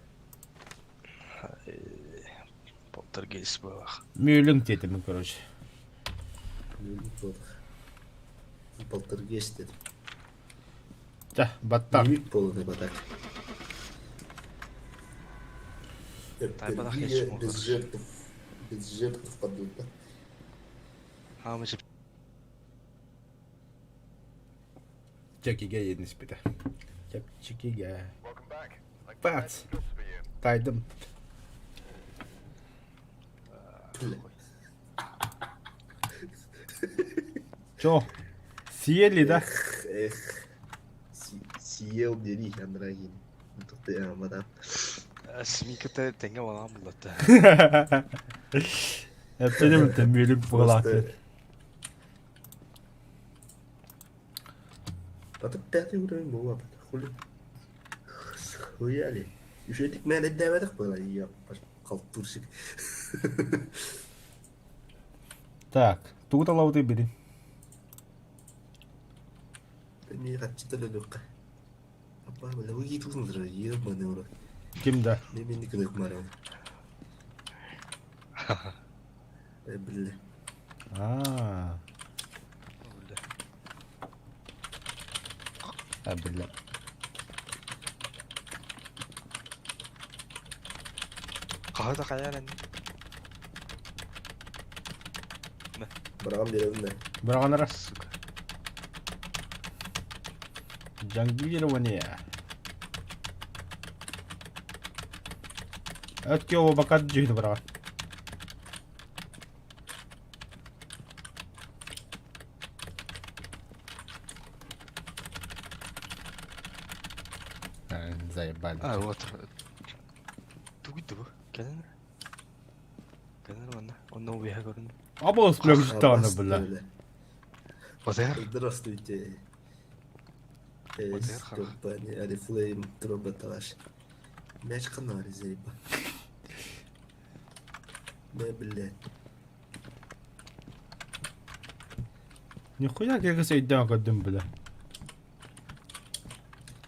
[SPEAKER 3] Полтергейст буолах.
[SPEAKER 1] Мюллинг детям, короче.
[SPEAKER 2] Мимик буолах. Полтергейст дедим.
[SPEAKER 1] Да, баттар.
[SPEAKER 2] Мимик буолан батак.
[SPEAKER 3] Тайпадах
[SPEAKER 2] Пердие
[SPEAKER 3] ечим
[SPEAKER 2] без
[SPEAKER 3] олар.
[SPEAKER 2] жертв. Без жертв подумал.
[SPEAKER 3] Хамычы
[SPEAKER 1] Чекиге единспите. Чекиге.
[SPEAKER 4] Welcome back. I
[SPEAKER 1] Бац.
[SPEAKER 4] prepared some jobs for you.
[SPEAKER 1] Тайдым. Чё? Съели, да?
[SPEAKER 2] Эх, эх. Съел дери Андрагин. Тут ты, мадам.
[SPEAKER 3] Смиката тэҥэ балаан буллатта.
[SPEAKER 1] Это не это мюллинг буолааты.
[SPEAKER 2] Просто... Потом пятый уровень был, а хули. Хуяли. Еще этих мен эддээбэтэх была, я халтурщик.
[SPEAKER 1] Так, тугу талауды бери.
[SPEAKER 2] Не хатчыта лөлөккө. Апа, бля, вы гитузын ебаный в рот.
[SPEAKER 1] Ким да?
[SPEAKER 2] Не мен никогда марал. Бля.
[SPEAKER 1] А, а бля.
[SPEAKER 3] Хаһы да хайаан эн.
[SPEAKER 2] Быраҕан биэрэбин да.
[SPEAKER 1] Быраҕанара.
[SPEAKER 3] Сука.
[SPEAKER 1] Жонглирование. Өткө обакат дьүһүнү быраҕан. Заебали.
[SPEAKER 3] А, вот. Тугуй да бу? Кэлэн Кэлэн манна. Онно убиһа көрүн.
[SPEAKER 1] Абы сплёмжиттааны бля.
[SPEAKER 3] Отер.
[SPEAKER 2] Здравствуйте.
[SPEAKER 3] Отер хара.
[SPEAKER 2] Компания Oriflame троботаж. Мяч канари заеба. Да, блядь.
[SPEAKER 1] Нихуя кегес өйдөөн көрдүм бля.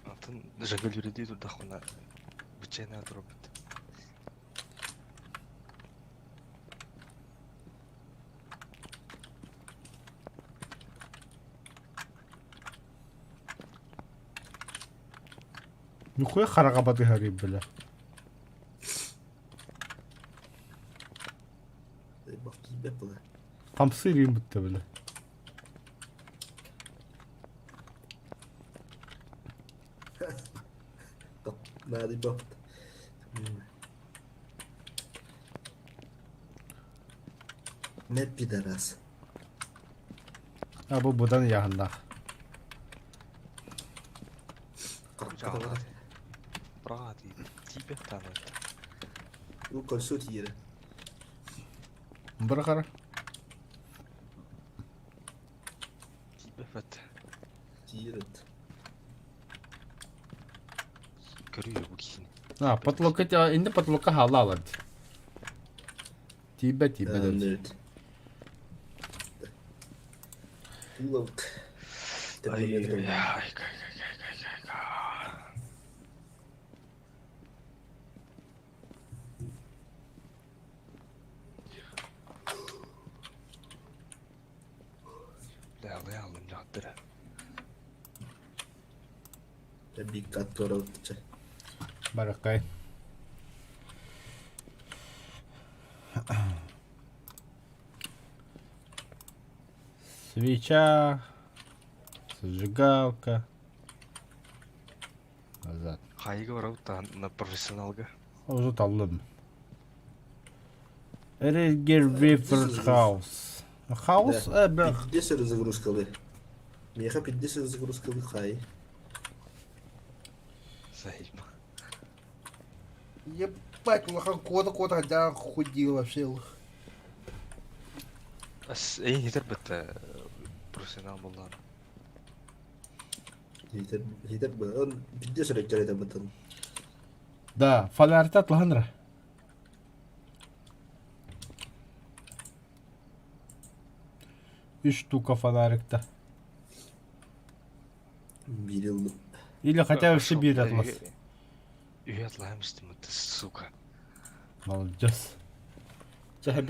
[SPEAKER 3] Атын жонглируйдуу турдахпына бычайна турабыт.
[SPEAKER 1] Нихуя хараҕа батыһарый бля.
[SPEAKER 2] Бах была.
[SPEAKER 1] Хамсыырыым бутта бля.
[SPEAKER 2] Надо бах. Не пидорас.
[SPEAKER 1] А бу будан яһыннаах.
[SPEAKER 3] Браға тиипе таанат.
[SPEAKER 2] Ну, кольцо тиерэ.
[SPEAKER 1] Бырахара.
[SPEAKER 3] Тиипе фат.
[SPEAKER 2] Тиерет.
[SPEAKER 3] Көрүү бу киһини.
[SPEAKER 1] А, потолокка инде потолокка хаала алар. Тиибэ тиибэ деді.
[SPEAKER 2] Нет. Туловт.
[SPEAKER 3] Ай, ай, ай, ай, ай, ай. Бля, алым жаттыра.
[SPEAKER 2] Бик которого.
[SPEAKER 1] Баракай. Свеча. Зажигалка. Назад.
[SPEAKER 3] Хайга барабыт на профессионалга.
[SPEAKER 1] Уже таллым. Эргер Вифер Хаус. Хаус? Бля.
[SPEAKER 2] 50 загрузкалы. Меха 50 загрузкалы хай.
[SPEAKER 3] Заеб.
[SPEAKER 5] Ебать, улахан кода-кода да худил вообще.
[SPEAKER 3] Ас эйн хитер бит профессионал боллар.
[SPEAKER 2] Хитер хитер он 50 ректоры бытын.
[SPEAKER 1] Да, фонарьта тланра. Үш штука фонарикта.
[SPEAKER 2] Бирил.
[SPEAKER 1] Или хотя бы все бир атлас.
[SPEAKER 3] Үйе атлаем ты, сука.
[SPEAKER 1] Молодец. Ча хам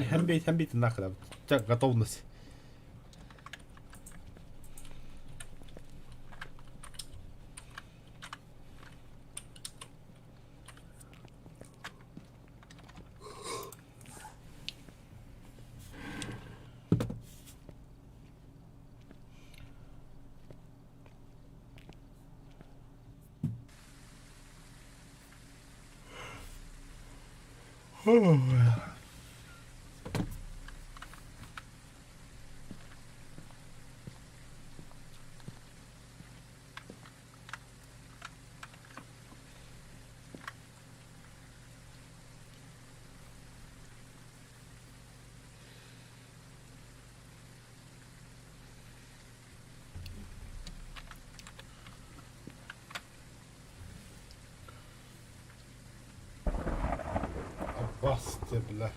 [SPEAKER 1] хам бит хам бит нахрен. Ча готовность. Басты, бля.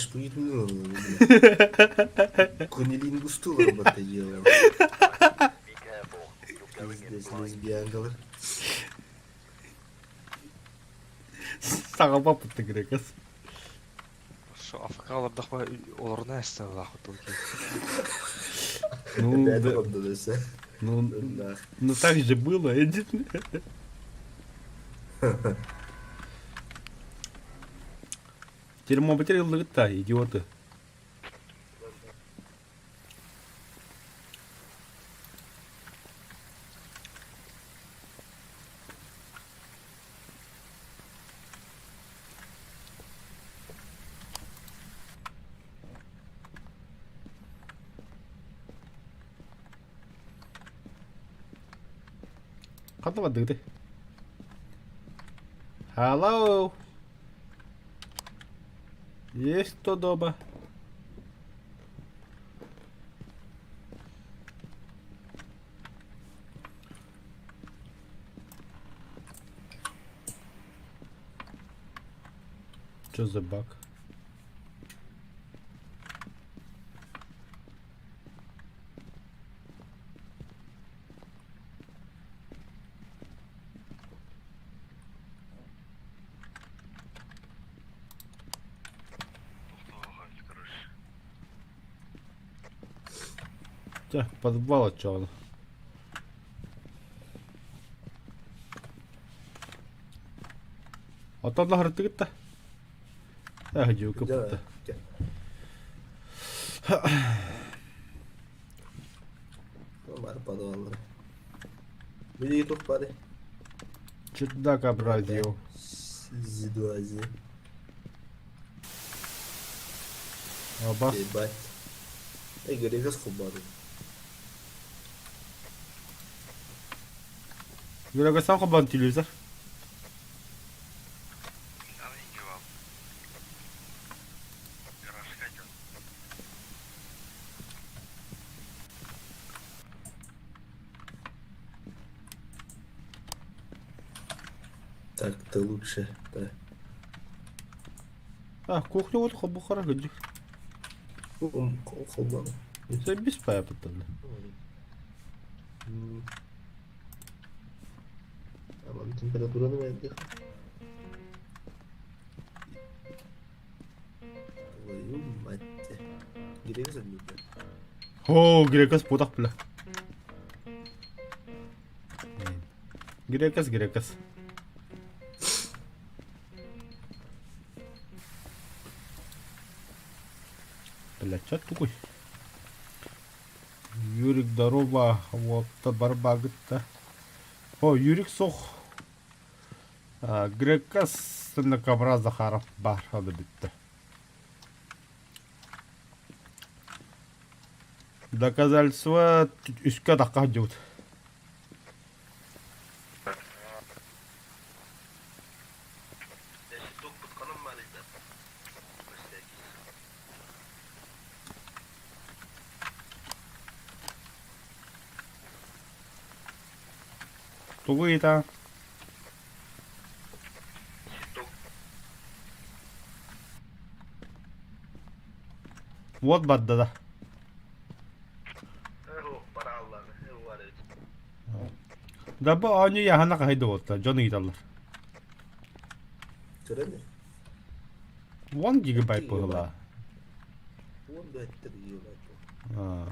[SPEAKER 2] Рашпугитин Кунилингусту олорбот дьиэлэр.
[SPEAKER 4] Be careful, you're going in
[SPEAKER 2] Пиздец,
[SPEAKER 4] blind.
[SPEAKER 2] лесбиянкалар.
[SPEAKER 1] Саҕа баппыт грекас.
[SPEAKER 3] Шо АФК олордохпо олоруна эстэ лаах
[SPEAKER 1] Ну,
[SPEAKER 2] Бэйэтэ
[SPEAKER 1] да,
[SPEAKER 2] оннун өссө.
[SPEAKER 1] ну,
[SPEAKER 2] Ыннаах.
[SPEAKER 1] ну так же было, Эдит. Термометр ыллыгыт идиоты. Ханна бардыгыт? Hello? Есть кто дома? Что за баг? Чэ, подвал оччоҕуна. Оттон лаһырыттыгыт да? Э, дьуукуппут да.
[SPEAKER 2] Бар подваллара. Били тух бары.
[SPEAKER 1] Чудак образил.
[SPEAKER 2] Зидуази.
[SPEAKER 1] Аба.
[SPEAKER 2] Ебать. Эй, Грегас хубары.
[SPEAKER 1] Грегасан хобан телевизор.
[SPEAKER 2] Так-то лучше, да.
[SPEAKER 1] А, кухня вот хобухара гыдьык.
[SPEAKER 2] Холбан.
[SPEAKER 1] Це без пая потом.
[SPEAKER 2] Tamam, температураны verdik. Твою мать. Грегас отмечен.
[SPEAKER 1] О, Грекас потах бля. Грекас, Грекас. Бля, чё такой? Юрик, здорово, вот барбагытта. О, Юрик сох. Грекас на Захаров бар бүттэ. Доказательства үскэ тахха сылдьыбыт. Тугу ыйытаҕын? Уот барда да? Да бу оонньуу яһана хаһый да буолта, дьон ыйыталлар.
[SPEAKER 2] Көрөн
[SPEAKER 1] 1 гигабайт быһыылаа.
[SPEAKER 2] 14 гигабайт.
[SPEAKER 1] Аа.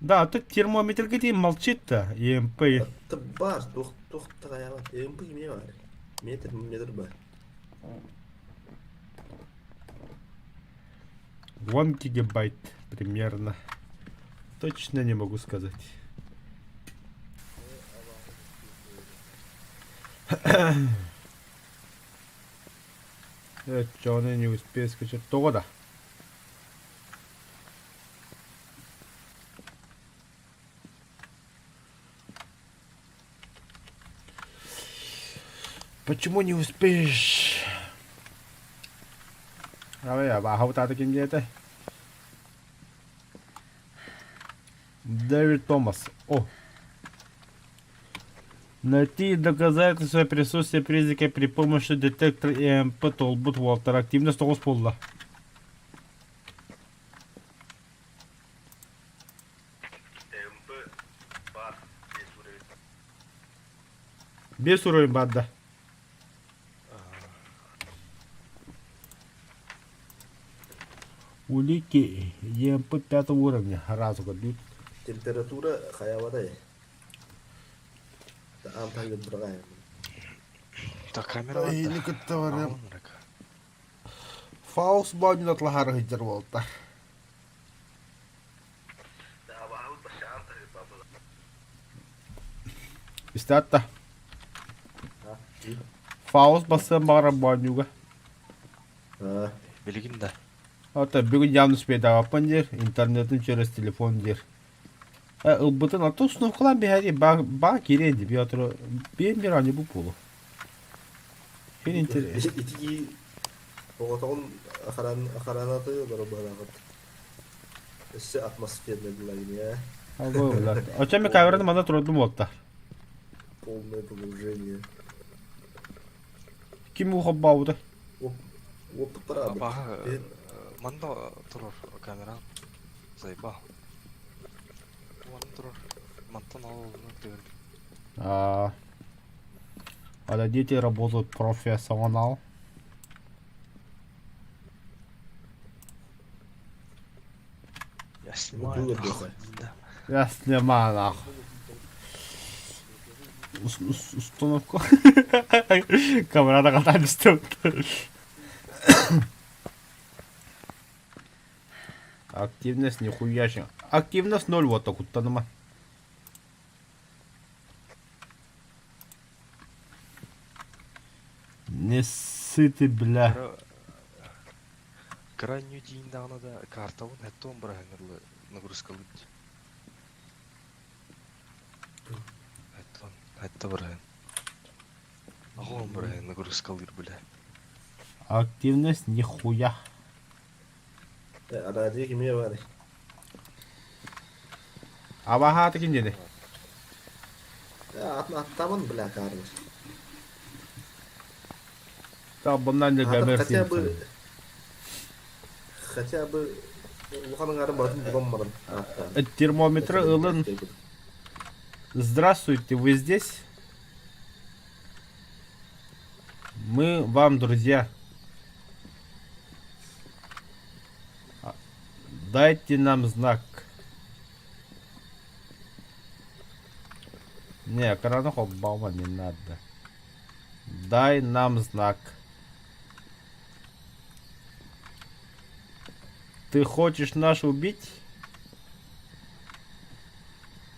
[SPEAKER 1] Да, тут термометр где молчит-то, ЕМП.
[SPEAKER 2] Бар, туох туох таҕайаҕа ЕМП эмиэ бар. Метр метр бар.
[SPEAKER 1] 1 гигабайт примерно. Точно не могу сказать. Э, чё, не успею скачать. Того да. Почему не успеешь? Давай, а ким диэтэ? Дэвид Томас. О! Найти доказательства присутствия признака при помощи детектора ЭМП толбут уолтар активность тоҕус буолла.
[SPEAKER 4] МП бар диэн суруйбут.
[SPEAKER 1] Биэс уровень баар да. Улики ЕМП пятого уровня разу көрдүүт.
[SPEAKER 2] Температура хайабатай. Аан таһыгар быраҕаайым.
[SPEAKER 3] Так камера
[SPEAKER 5] Эһини
[SPEAKER 3] барда.
[SPEAKER 5] кытта барыам.
[SPEAKER 3] Аҕалан рак.
[SPEAKER 5] Фауст боонньун атлаһаары сылдьар буолта.
[SPEAKER 4] Абааһыбыт баччаан таһыйбабыла.
[SPEAKER 1] Истээт да.
[SPEAKER 2] А?
[SPEAKER 1] Фауст бассыан баҕарар боонньуга.
[SPEAKER 2] А,
[SPEAKER 3] Билигин да.
[SPEAKER 1] Ата бүгүн явно успедаабаппын диир, интернетим через телефон диир. Э, ылбытын ото установкалаан биһэри баа баа киириэн дии, биотро биэн биир аанньа бу буолуо. Кини интер
[SPEAKER 2] ити оҕотоҕун охранаты олоро быһалаахыт. Өссө атмосферный была
[SPEAKER 1] Абы Очо мен камераны манна турдум уолта.
[SPEAKER 2] Полное погружение.
[SPEAKER 1] Ким ухаббаабыта?
[SPEAKER 2] Оп, опыт барабыт.
[SPEAKER 3] Абааһы манна турар камера. Заебал. Манна турар. Мантан ал тыгыр.
[SPEAKER 1] А, а дети работают профессионал.
[SPEAKER 3] Я снимаю
[SPEAKER 2] Было
[SPEAKER 3] нахуй.
[SPEAKER 2] плохо.
[SPEAKER 3] Да.
[SPEAKER 1] Я снимаю нахуй. Установку. Камерада катан истеп. Активность нихуя себе. Активность ноль вот так вот Не сыты, бля.
[SPEAKER 3] Крайнюю дейін даҕаны да картабын хэттон быраһыҥырлы нагрузкалыт. Хэттон, хэтте быраһын. Аҕон быраһын нагрузкалыыр бля.
[SPEAKER 1] Активность нихуя.
[SPEAKER 2] Араадьыйа кимиэ баар?
[SPEAKER 1] Абаха такин деді.
[SPEAKER 2] Аттамын бля каарбар.
[SPEAKER 1] Та bundan da
[SPEAKER 2] Хотя бы
[SPEAKER 1] гамер
[SPEAKER 2] хотя бы улахан аҥаарын барытын булан баран ааттаан.
[SPEAKER 1] Термометры ылын. Здравствуйте, вы здесь? Мы вам друзья. Дайте нам знак. Не, экрана Обама не надо. Дай нам знак. Ты хочешь нас убить?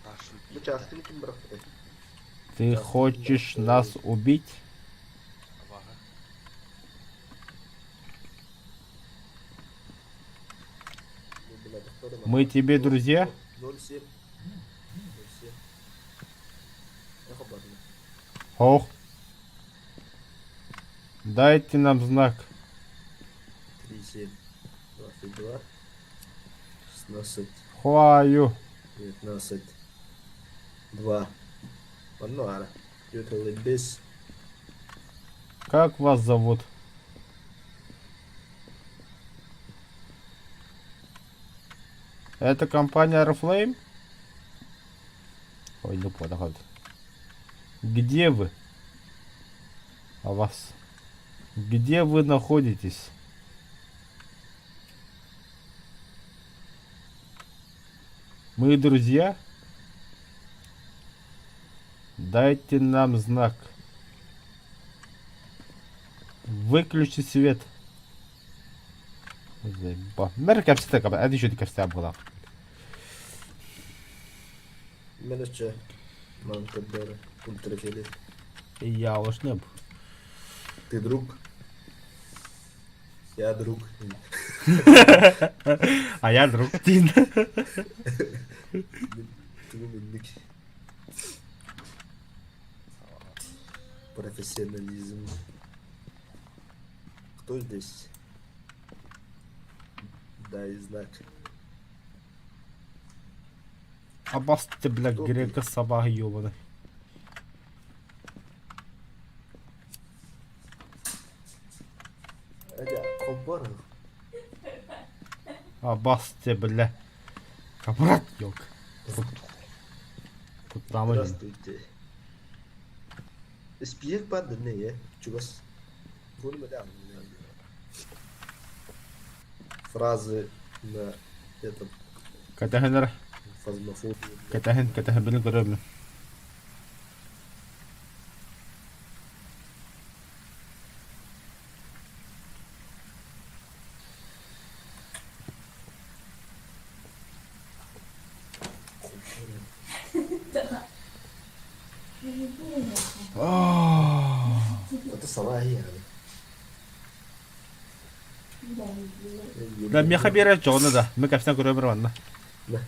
[SPEAKER 3] Нашу
[SPEAKER 2] Бу чааскын ким бырахпытай?
[SPEAKER 1] Ты хочешь нас убить?
[SPEAKER 3] Абааһы.
[SPEAKER 1] Мы тебе друзья?
[SPEAKER 2] 07. 07. Эхо бардым.
[SPEAKER 1] Ох. Дайте нам знак.
[SPEAKER 2] 3, 7, 22, 16,
[SPEAKER 1] Хуаю.
[SPEAKER 2] 19, 2. Онно аара. 4 5.
[SPEAKER 1] Как вас зовут? Это компания Airflame? Ой, ну подоход. Где вы? А вас? Где вы находитесь? Мы друзья? Дайте нам знак. Выключи свет. Заеба. Мэр кэпсэтэ кабы, әді еще кэпсэтэ була.
[SPEAKER 2] Мен өчө ман көрдөрө ультрафиолет.
[SPEAKER 1] Я уж не
[SPEAKER 2] Ты друг? Я друг.
[SPEAKER 1] А я друг Тин.
[SPEAKER 2] Тугу минник. Профессионализм. Кто здесь? Дай знак.
[SPEAKER 1] Абас ты, бля,
[SPEAKER 2] Кто ты?
[SPEAKER 1] грека собака ёбаный. Абасте, бля. Капрат, ёлка. Куттаама дьон.
[SPEAKER 2] Здравствуйте. Испиэк баар да не чугас. Фразы на этом
[SPEAKER 1] Кэтэһин эрэ.
[SPEAKER 2] фазмофобия.
[SPEAKER 1] Кэтэһин, кэтэһин, билин көрөммүн.
[SPEAKER 2] Это сама yani.
[SPEAKER 1] Да, миэхэ биэрэр дьоҕуна да. Мин кэпсээн көрөбөр манна.
[SPEAKER 2] Да.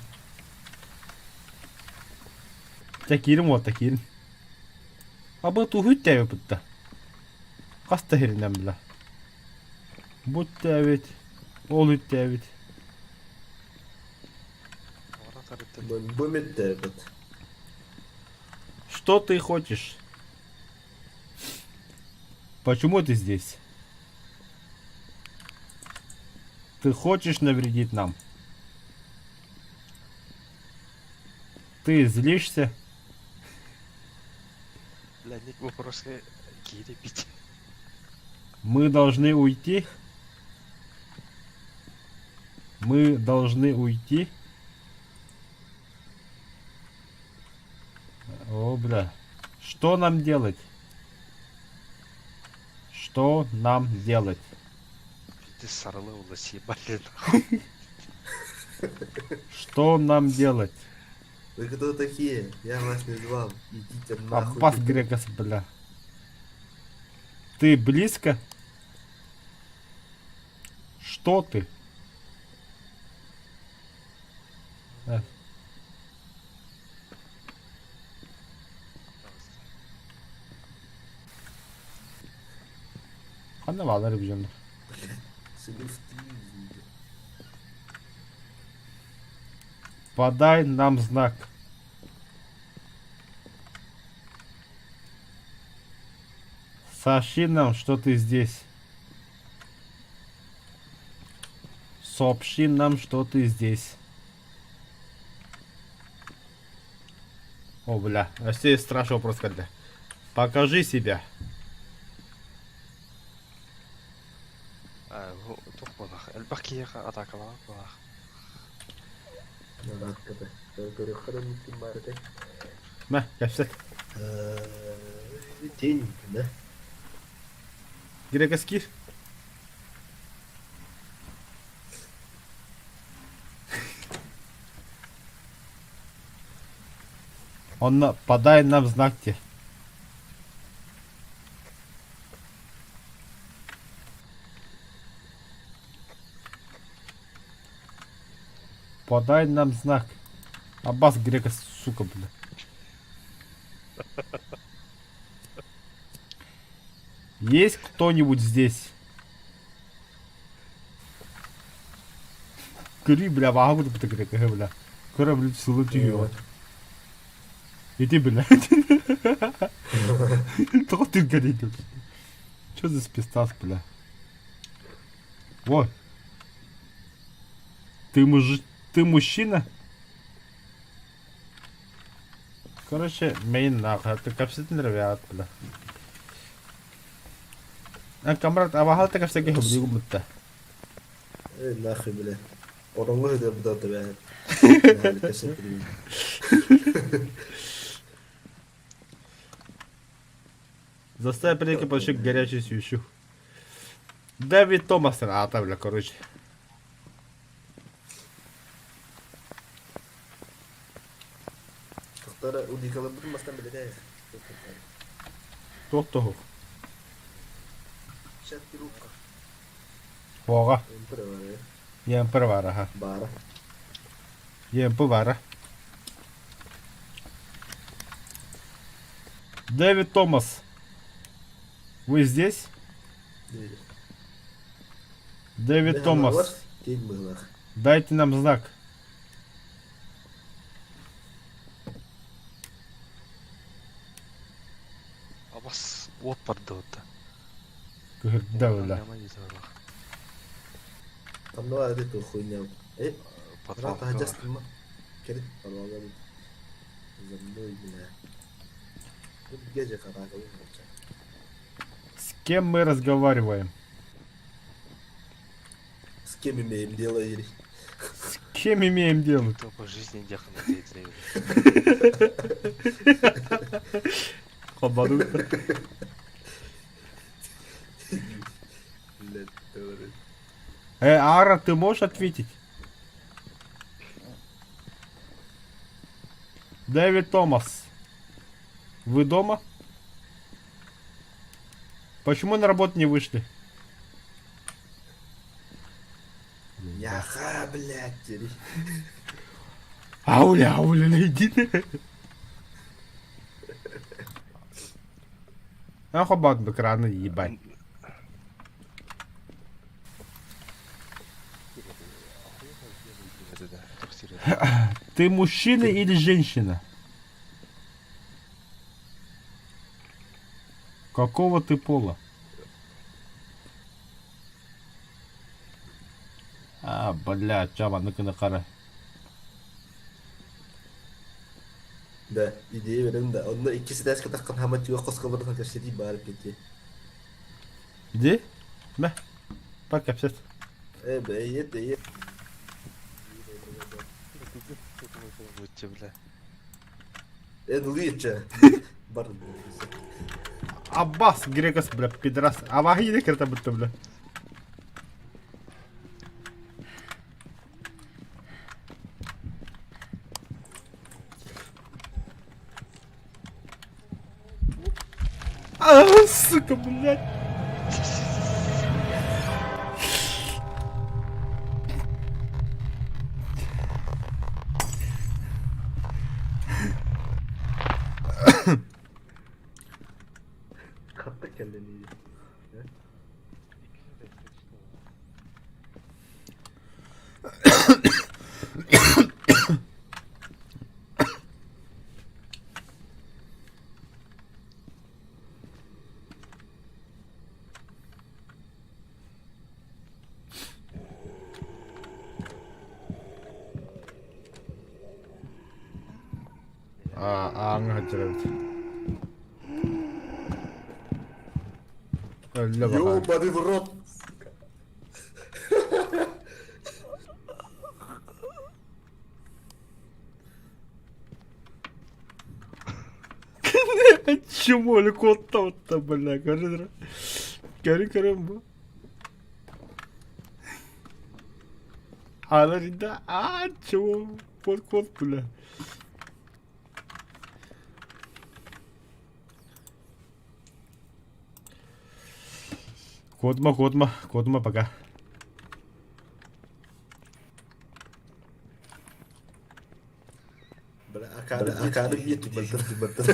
[SPEAKER 1] Дьэ киирин уолта киирин. Абы туһут тээбиппит Хас да сиринэн била. Бу үттээбит, ол үттээбит.
[SPEAKER 2] Бу үттээбит.
[SPEAKER 1] Что ты хочешь? Почему ты здесь? Ты хочешь навредить нам? Ты злишься?
[SPEAKER 3] Бля, ник вопросы киирбит.
[SPEAKER 1] Мы должны уйти. Мы должны уйти. О, бля. Что нам делать? Что нам делать?
[SPEAKER 3] Ты сарылы улы съебали нахуй.
[SPEAKER 1] Что нам делать?
[SPEAKER 2] Вы кто такие? Я вас не звал. Идите нахуй.
[SPEAKER 1] Аббас Грекос, бля. Ты близко? Что ты? Э. Ханна баалар бижоннор. Подай нам знак. Сообщи нам, что ты здесь. Сообщи нам, что ты здесь. О, бля, а все страшный вопрос когда. Покажи себя.
[SPEAKER 3] Туох буолах элбэх киһиэхэ атаакалаабат буолах.
[SPEAKER 1] Мэ, кэпсэт.
[SPEAKER 2] Тень, да?
[SPEAKER 1] Грекоский. Онно подай нам знак те. Подай нам знак. Аббас грека, сука, бля. Есть кто-нибудь здесь? Көрүй, бля, ваһа курдук грека, бля. Көрө, бля, сылы түһүө. Иди, бля. Тоҕо түргэний Что за спецназ, бля? Во. Ты муж... Ты мужчина? Короче, мейн нахуй. Ты капситин ребят, бля. А камрад, а вахал ты капситин хабдигу мутта.
[SPEAKER 2] Э, нахуй, бля. Ороҥҥо сытар быта
[SPEAKER 1] Заставь прийти получить горячую свечу. Дэвид Томасон, а там, бля, короче.
[SPEAKER 2] Тохтара удикаларбытын бастан билэтэ.
[SPEAKER 1] Туох туһук?
[SPEAKER 2] Шатирукка.
[SPEAKER 1] Хуоҕа.
[SPEAKER 2] Эмпер бара.
[SPEAKER 1] Емпер бара, ха.
[SPEAKER 2] Бара.
[SPEAKER 1] Емпы бара. Дэвид Томас. Вы здесь? Дэвид Томас. Дайте нам знак.
[SPEAKER 3] Абас уот барды да.
[SPEAKER 1] Да, да.
[SPEAKER 2] Там ну это хуйня. Э,
[SPEAKER 3] Подвалга
[SPEAKER 2] таһырдьа
[SPEAKER 3] бар.
[SPEAKER 2] астыммат. Кэлин, подвалга бу. За мной, бля. Бу бигэ хараакалын болча.
[SPEAKER 1] С кем мы разговариваем?
[SPEAKER 2] С кем имеем дело или?
[SPEAKER 1] С кем имеем дело?
[SPEAKER 3] Кто по жизни дьахтар диэтилэр.
[SPEAKER 1] Хобаду.
[SPEAKER 2] Блядь, говорит.
[SPEAKER 1] Ара, ты можешь ответить? Дэвид Томас. Вы дома? Почему на работу не вышли?
[SPEAKER 2] Яха, блядь, или?
[SPEAKER 1] Ауля, ауля, иди ты. Ахобат экрана ебать. Ты мужчина или женщина? Какого ты пола? А, бля, чаба, ну-ка на қара.
[SPEAKER 2] Да, идея берем да. Онно иккис этээскэ таххан хаама түгэх хоско баран кэпсэтии баар эппиттии.
[SPEAKER 1] Где? Мә, бар кэпсэт.
[SPEAKER 2] Э, бэйэт, бэйэт.
[SPEAKER 3] Бля.
[SPEAKER 2] Э, ылыыча. Бар.
[SPEAKER 1] Аббас, грекос, бля, пидорас. Абахи кирта бутта, бля. А, сука, блядь.
[SPEAKER 2] Хатта кэллэниий.
[SPEAKER 1] А, ааҥҥа сылдьар эбит. Өллө баҕар.
[SPEAKER 2] Ёбаный в рот!
[SPEAKER 1] Чему ли куоттабытта бля, көрөр. Көрү көрөн бу. Аларында а чего? Кот кот бля. Куотума куотума куотума пока.
[SPEAKER 2] Бля, акаары акаары биир тубартар.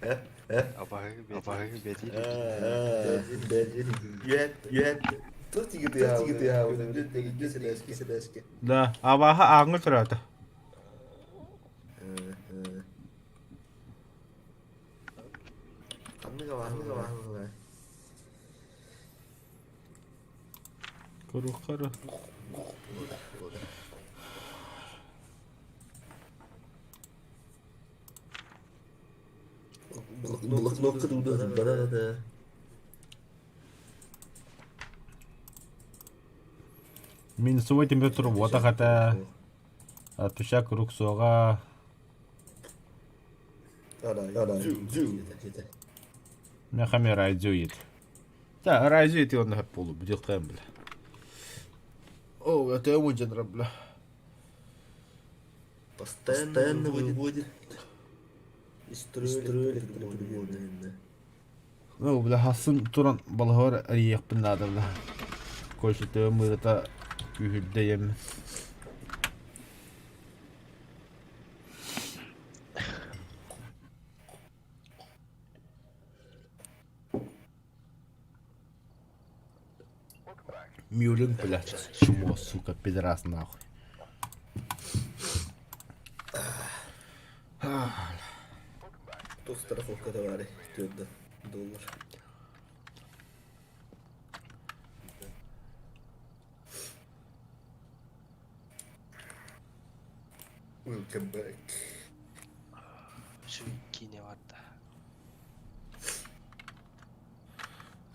[SPEAKER 2] Э, э.
[SPEAKER 3] Абаһы бэти.
[SPEAKER 2] Үөт, үөт. Туох тигитэ икки
[SPEAKER 1] Да, абаха ааҥҥа төрөөтө.
[SPEAKER 2] Ханныга
[SPEAKER 1] Көрүөххэ
[SPEAKER 2] Блокнотка да да.
[SPEAKER 1] Минусовой температура уота хата. Түшә круг суоҕа.
[SPEAKER 2] Да,
[SPEAKER 1] Мехами радиоид. Да, радиоид он на полу будет бля. О, это ему дженра, бля.
[SPEAKER 2] Постоянно выводит из строя электроприборы.
[SPEAKER 1] Ну, бля, хасын туран балаһар арыйыахпын наада, бля. Кольше төбөм ыарыта күүһүрдэ Мюлин, блядь, чмо, сука, пидорас, нахуй.
[SPEAKER 2] Туох страховка товары, твердо, доллар. Welcome back.
[SPEAKER 3] Үчүгэй киинэ барда.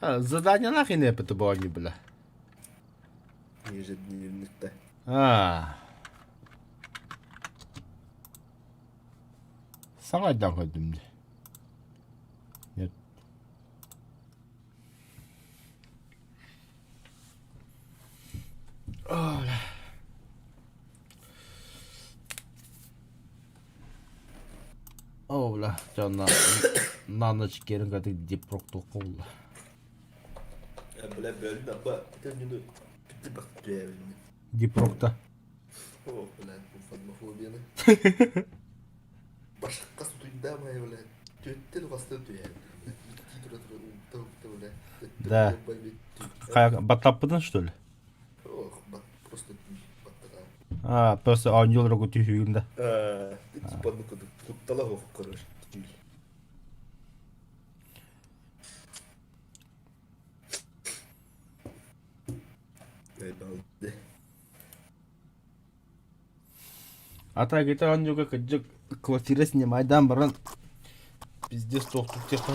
[SPEAKER 1] А, задание нахрен это было не бля.
[SPEAKER 2] Ежедневникте.
[SPEAKER 1] А. Саҥа айдаан көрдүм дии. Нет. О, бля. О, бля, дьэ на, на ночь киирэн кэтик дипроктуохха булла.
[SPEAKER 2] Бля, бөлүн аппа, ити бити бактүөбүн.
[SPEAKER 1] Дипрокта.
[SPEAKER 2] О, блядь, бу фазмофобияны. Башакка сутуйдаамай, блядь. Түөттен хаста түһэн. Икки тура тура укта укта, блядь.
[SPEAKER 1] Да. Баттаппытын, что ли?
[SPEAKER 2] Ох, просто баттата.
[SPEAKER 1] А, просто оонньууларга түһүүгүн да.
[SPEAKER 2] Типа, ну куттала ох, короче, түүл. Эй,
[SPEAKER 1] А так это оонньууга кырдьык квартира снимайдаан баран пиздец туохтук диэххэ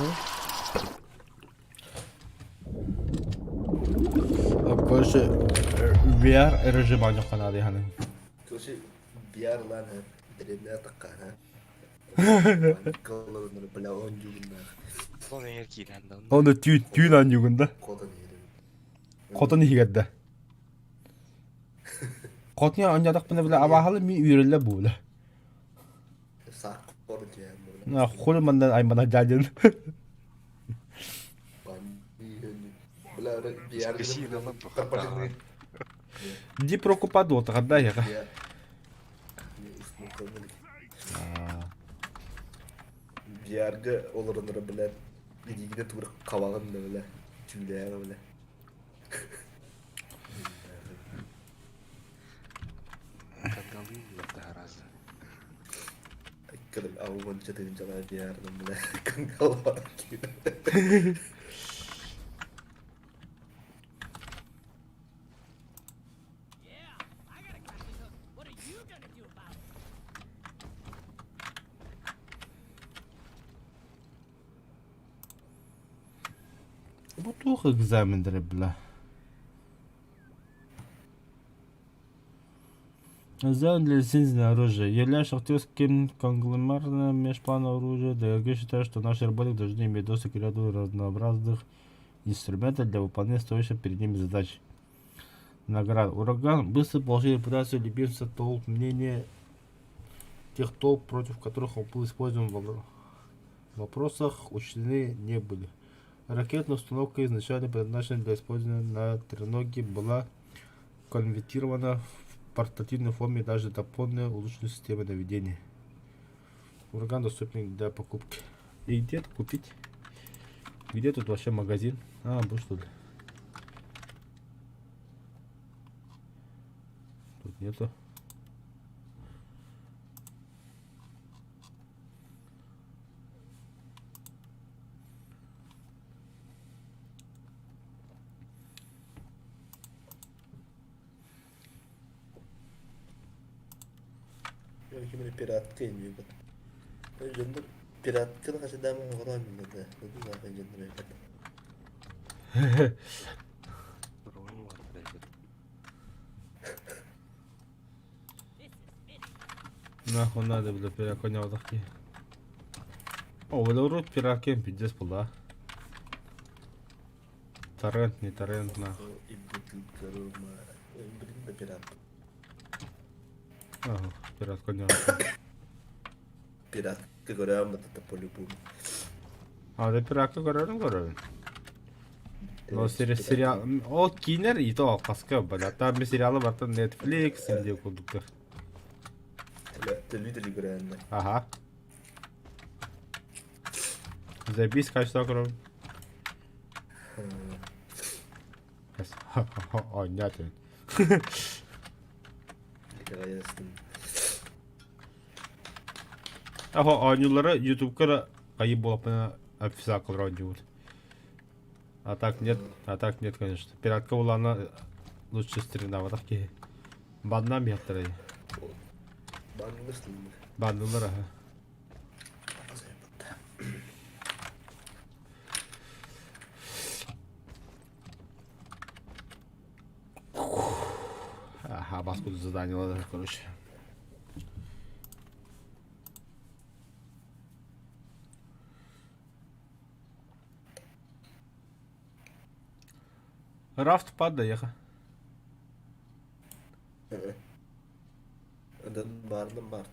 [SPEAKER 1] Короче, VR режим оонньуохха наада иһанын.
[SPEAKER 2] Короче, VR лаан дэриэбинэ атахха бля оонньуугуннаах.
[SPEAKER 3] Ол эҥэр киирэн да.
[SPEAKER 1] Оны түүн түүн оонньуугун да.
[SPEAKER 2] Хотон иһэрин.
[SPEAKER 1] Хотон иһигэр да. Хотун оонньоотохпуна бile абааһылы ми үөрэллэр бу бile.
[SPEAKER 2] Саах хору түһээн була.
[SPEAKER 1] Хули манна аймана дядин.
[SPEAKER 2] Бля, VR
[SPEAKER 1] Ди прокупа дуота хадда яха.
[SPEAKER 2] VR-га олороннор бля илиигинэ тугура хабаҕын да бля түүлээҕэ бля.
[SPEAKER 3] Кангалыыллар таһараас.
[SPEAKER 2] Кэлин аҕа тыһыынчалаах VR-ынан бля кангалаах
[SPEAKER 1] Бу туох экзаменнары бля? Экзамен для лицензии на оружие. Являясь шахтерским конгломератом межплана оружия, ДРГ считает, что наши работники должны иметь доступ к ряду разнообразных инструментов для выполнения стоящих перед ними задач. Наград. Ураган быстро получил репутацию любимца толп, мнение тех толп, против которых он был использован в вопросах, учтены не были. Ракетная установка, изначально предназначенная для использования на треноге, была конвертирована в портативной форме и даже дополнена улучшенной системой наведения. Ураган доступен для покупки. И где это купить? Где тут вообще магазин? А, вот что ли. Тут нету.
[SPEAKER 2] Ким пиратка иннибит. Дьоннор пиратканы хасыдаама оҕолоон да. Дьоннор
[SPEAKER 1] Нахуй надо, бля, пираконя такие. О, урут пиракен пиздец был, да? Торрент, не торрент, нахуй.
[SPEAKER 2] Блин, да пират.
[SPEAKER 1] Ага, пират коня.
[SPEAKER 2] Пиратка көрөм это по-любому.
[SPEAKER 1] А, да пиратка көрөрүн көрөрүн. Но сериал... Ол киинэр и то алқаска, бля. Там сериалы бартан Netflix или кудуктар.
[SPEAKER 2] Төлүү төлүү көрөм.
[SPEAKER 1] Ага. Забись качество көрөм. О, нет. Аха, оонньуулары ютубка кайып буолаппына официалкалар оонньуубут. А так нет, а так нет, конечно. Пиратка булаана лучше стримнаабатах киһи. Баннаан биһаттарай.
[SPEAKER 2] Баннылар сыллар.
[SPEAKER 1] Баннылар аха. Ага, бас буду задание, короче. Рафт падай,
[SPEAKER 2] Баарным баар.